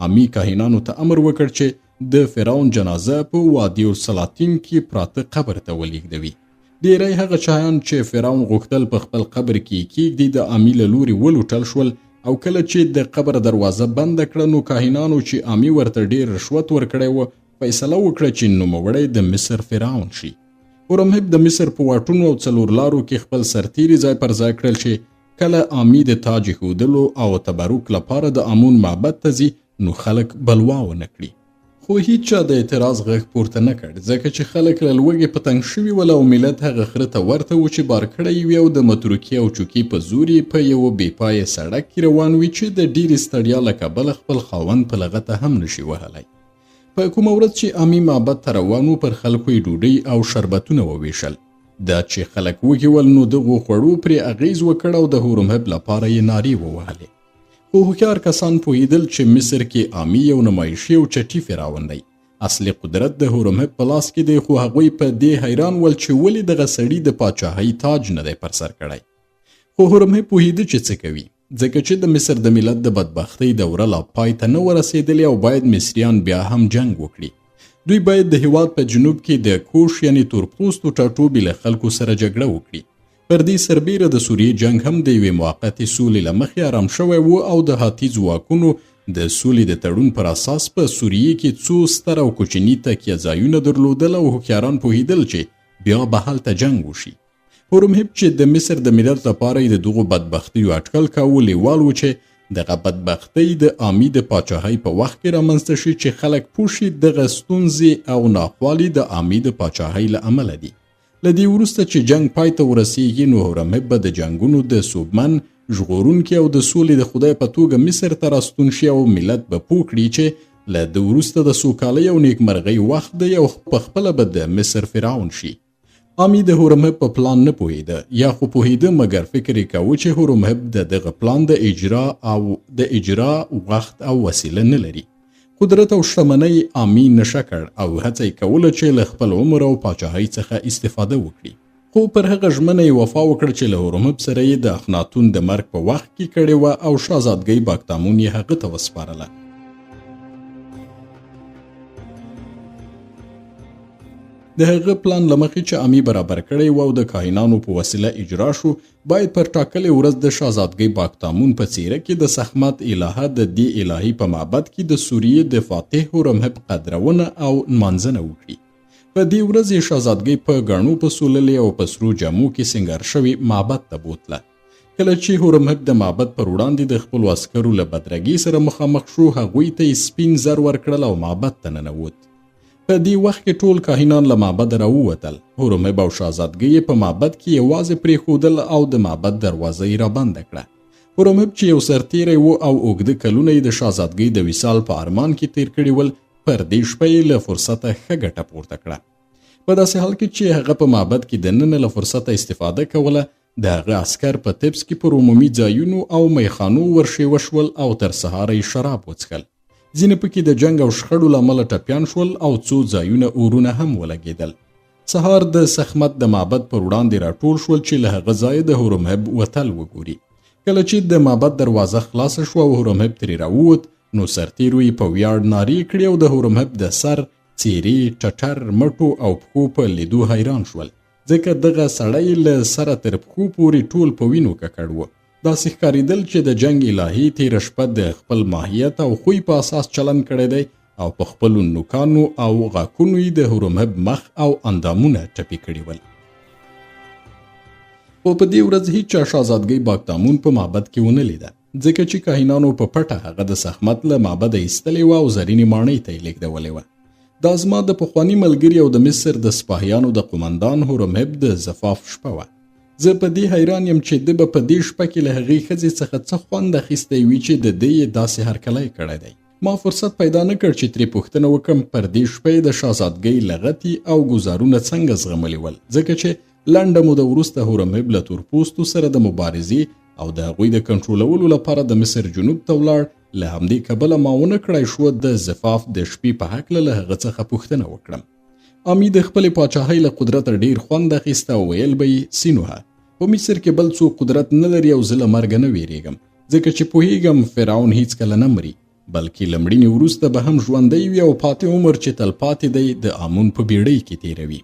عامي کاهنانو ته امر وکړ چې د فرعون جنازه په وادي السلاطین کې پراته قبر ته ولیږدوي. ډیری هغه شیان چې فرعون غوښتل په خپل قبر کې یې کیږدي د عامي له لوري ولوټل شول او کله چې د قبر دروازه بنده کړه نو کاهنانو چې عامي ورته ډیر رشوت ورکړی و فیصله وکړه چې نوموړی د مصر فرعون شي. هورمهب د مصر په واټونو او څلور لارو کې خپل سرتیري ځای پر ځای کړل چې کله عامي د تاج ایښودلو او تبرک لپاره د امون معبد ته ځي نو خلک بلوا ونه کړي. خو هیچا د اعتراض غږ پورته نه کړ، ځکه چې خلک له لوږې په تنګ شوي ول او ملت هغه خره ته ورته و چې بار کړی وي او د متروکې او چوکې په زور یې په یوه بې پایه سړک کې روان وي چې د ډېرې ستړیا له کبله خپل خاوند په لغته هم نشي وهلی. په کومه ورځ چې عامي معبد ته روان و پر خلکو یې ډوډۍ او شربتونه وویشل. دا چې خلک وږي ول نو دغو خوړو پرې اغیز وکړ او د هورمهب لپاره یې نارې ووهلې. خو هوښیار کسان پوهېدل چې مصر کې عامي یو نمایشي او چټي فرعون دی. اصلي قدرت د هورمهب په لاس کې دی، خو هغوی په دې حیران ول چې ولې دغه سړي د پاچاهۍ تاج نه دی پر سر کړی. خو هورمهب پوهېده چې څه کوي، ځکه چې د مصر د ملت د بدبختۍ دوره لا پای ته نه وه رسېدلې او باید مصریان بیا هم جنګ وکړي. دوی باید د هیواد په جنوب کې د کوش یعنې تورپوستو ټاټوبي له خلکو سره جګړه وکړي. پر دې سربیره د سوریې جنګ هم د یوې موقتې سولې له مخې ارام شوی و او د هاتي ځواکونو د سولې د تړون پر اساس په سوریې کې څو ستر او کوچني تکیه ځایونه درلودل او هوښیاران پوهېدل چې بیا به هلته جنګ وشي. هورمهب چې د مصر د ملت لپاره یې د دغو بدبختیو اټکل کاوه لیوال و چې دغه بدبختۍ د عامي د پاچاهۍ په وخت کې رامنځته شي چې خلک پوه شي دغه ستونزې او ناخوالې د عامي د پاچاهۍ له امله دي. له دې وروسته چې جنګ پای ته ورسیږي نو هورمهب به د جنګونو د سوبمن، ژغورونکي او د سولې د خدای په توګه مصر ته راستون شي او ملت به پوه کړي چې له ده وروسته د سوکالۍ او نیکمرغۍ وخت دی او په خپله به د مصر فرعون شي. عامي د هورمهب په پلان نه پوهېده، یا خو پوهېده مګر فکر یې کاوه چې هورمهب د دغه پلان د اجرا او د اجرا وخت او وسیله نه لري. قدرت او شتمنۍ عامي نشه کړ او هڅه یې کوله چې له خپل عمر او پاچاهۍ څخه استفاده وکړي. خو پر هغه ژمنه یې وفا وکړه چې له هورمهب سره یې د اخناتون د مرګ په وخت کې کړې وه او شهزادګۍ باکتامون یې هغه ته وسپارله. د هغه پلان له مخې چې امي برابر کړی و او د کاهنانو په وسیله اجرا شو، باید پر ټاکلې ورځ د شهزادګۍ باکتامون په څیره کې د سخمت الهه د دې الهي په معبد کې د سوریې د فاتح هورمهب قدرونه او نمانځنه وکړي. په دې ورځ یې شهزادګۍ په ګڼو پسوللې او په سرو جامو کې سینګار شوې معبد ته بوتله. کله چې هورمهب د معبد پر وړاندې د خپلو عسکرو له بدرګې سره مخامخ شو، هغوی ته یې سپین زر ورکړل او معبد ته ننوت. په دې وخت کې ټول کاهنان له معبد راووتل. هورمهب او شهزادګۍ یې په معبد کې یوازې پرېښودل او د معبد دروازه یې رابنده کړه. هورمهب چې یو سرتیری و او اوږده کلونه یې د شهزادګۍ د وصال په ارمان کې تیر کړي ول، پر دې شپه یې له فرصته ښه ګټه پورته کړه. په داسې حال کې چې هغه په معبد کې دننه له فرصته استفاده کوله، د هغه عسکر په تبس کې پر عمومي ځایونو او میخانو ورشیوه شول او تر سهاره یې شراب وڅښل. ځینې پکې د جنګ او شخړو له امله ټپیان شول او څو ځایونه اورونه هم ولګېدل. سهار د سخمت د معبد پر وړاندې راټول شول چې له هغه ځایه د هورمهب وتل وګوري. کله چې د معبد دروازه خلاصه شوه او هورمهب ترې راووت، نو سرتیرو یې په ویاړ نارې کړې او د هورمهب د سر، څیرې، ټټر، مټو او پښو په لیدو حیران شول، ځکه دغه سړی له سره تر پښو پورې ټول په وینو ککړ و. داسې ښکارېدل چې د جنګ الهي تېره شپه د خپل ماهیت او خوی په اساس چلند کړی دی او په خپلو نوکانو او غاښونو یې د هورمهب مخ او اندامونه ټپي کړي ول. خو په دې ورځ هیچا شاهزادګۍ باکتامون په معبد کې ونه لیده، ځکه چې کاهنانو په پټه هغه د سخمت له معبده ایستلې وه او زرینې ماڼۍ ته یې لېږدولې وه. دا زما د پخواني ملګري او د مصر د سپاهیانو د قومندان هورمهب د زفاف شپه وه. زه په دې حیران یم چې ده به په دې شپه کې له هغې ښځې څخه څه خوند اخیستی وي چې د ده یې داسې هرکلی کړی دی. ما فرصت پیدا نه کړ چې ترې پوښتنه وکړم پر دې شپه یې د شاهزادګۍ لغتې او ګوزارونه څنګه زغملي ول، ځکه چې لنډه موده وروسته هورمهب له تورپوستو سره د مبارزې او د هغوی د کنټرولولو لپاره د مصر جنوب ته ولاړ. له همدې کبله ما ونه کړای شو د زفاف د شپې په هکله له هغه څخه پوښتنه وکړم. امي د خپلې پاچاهۍ له قدرته ډیر خوند اخیسته او ویل به یې، سینوهه، په مصر کې بل څوک قدرت نه لري او زه له مرګه نه ویریږم، ځکه چې پوهیږم فرعون هیڅکله نه مري، بلکې له مړینې وروسته به هم ژوندی وي او پاتې عمر چې تلپاتې دی د آمون په بیړۍ کې تیروي.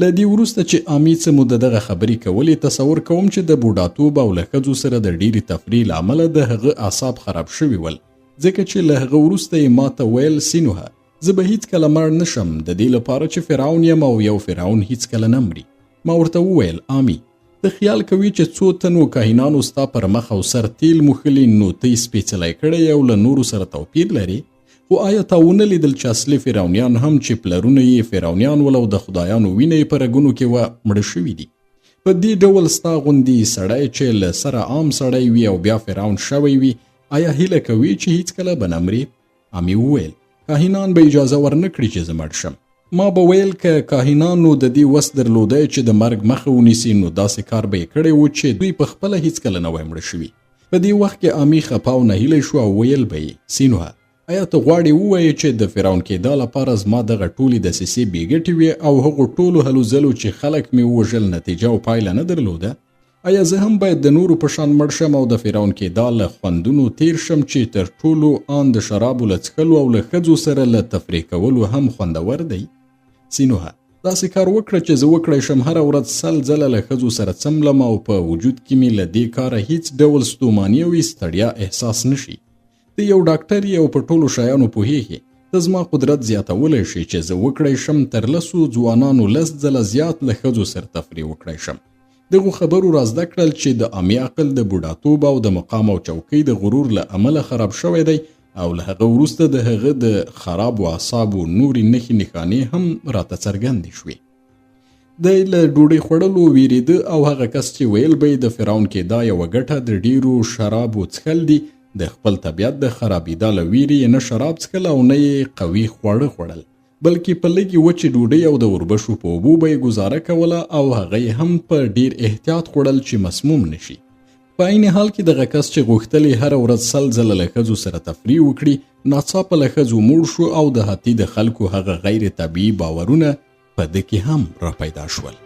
له دې وروسته چې آمي څه موده دغه خبرې کولې، تصور کوم چې د بوډاتوب او له ښځو سره د ډېرې تفریح له امله د هغه اعصاب خراب شوي ول، ځکه چې له هغه وروسته یې ما ته ویل، سینوهه، زه به هیڅکله مړ نه شم، د دې لپاره چې فرعون یم او یو فرعون هیڅکله نه مري. ما ورته وویل، آمي، ته خیال کوي چې څو تنو کاهنانو ستا پر مخ او سر تیل موښلي، نو ته یې سپېڅلی کړی او له نورو سره توپیر لرې؟ خو آیا تا ونه لیدل چې اصلي فرعونیان هم چې پلرونه یې فرعونیان ول او د خدایانو وینه یې په رګونو کې وه، مړه شوي دي؟ په دې ډول ستا غوندې سړی چې له سره عام سړی وي او بیا فرعون شوی وي، آیا هیله کوي چې هیڅکله به نه مري؟ امي وویل، کاهنان به اجازه ورنه کړي چې زه مړ شم. ما به ویل، که کاهنانو د دې وس درلودی چې د مرګ مخه ونیسي، نو داسې کار به یې کړی و چې دوی په خپله هیڅکله نه وای مړه شوي. په دې وخت کې آمي خپه او نهیلی شو او ویل به یې، سینوهه، آیا ته غواړې ووایې چې د فرعون کېدا لپاره زما دغه ټولې دسیسې بې ګټې وې او هغو ټولو هلو ځلو چې خلک مې ووژل نتیجه او پایله نه درلوده؟ آیا زه هم باید د نورو په شان مړ شم او د فرعون کېدا له خوندونو تیر شم چې تر ټولو آن د شرابو له څښلو او له ښځو سره له تفریح کولو هم خوندور دی؟ سینوهه، داسې کار وکړه چې زه وکړای شم هره ورځ 100 ځله له ښځو سره څملم او په وجود کې مې له دې کاره هیڅ ډول ستوماني او ستړیا احساس نه شي. ته یو ډاکټر یې او په ټولو شیانو پوهیږې. ته زما قدرت زیاتولی شې چې زه وکړای شم تر 10 ځوانانو 10 ځله زیات له ښځو سره تفریح وکړای شم. دغو خبرو را زده کړل چې د عامي عقل د بوډاتوب او د مقام او چوکۍ د غرور له امله خراب شوی دی او له هغه وروسته د هغه د خرابو اعصابو نورې نښې نښانې هم راته څرګندې شوې. دی له ډوډۍ خوړلو ویرېده او هغه کس چې ویل به یې د فرعون کېدا یوه ګټه د ډېرو شرابو څښل دي، د خپل طبیعت د خرابېدا له ویرې یې نه شراب څښل او نه یې قوي خواړه خوړل، بلکې په لږې وچې ډوډۍ او د اوربشو په اوبو به یې ګوزاره کوله او هغه یې هم په ډېر احتیاط خوړل چې مسموم نه شي. په عین حال کې دغه کس چې غوښتل یې هره ورځ 100 ځله له ښځو سره تفریح وکړي، ناڅاپه له ښځو موړ شو او د هاتي د خلکو هغه غیر طبیعي باورونه په ده کې هم را پیدا شول.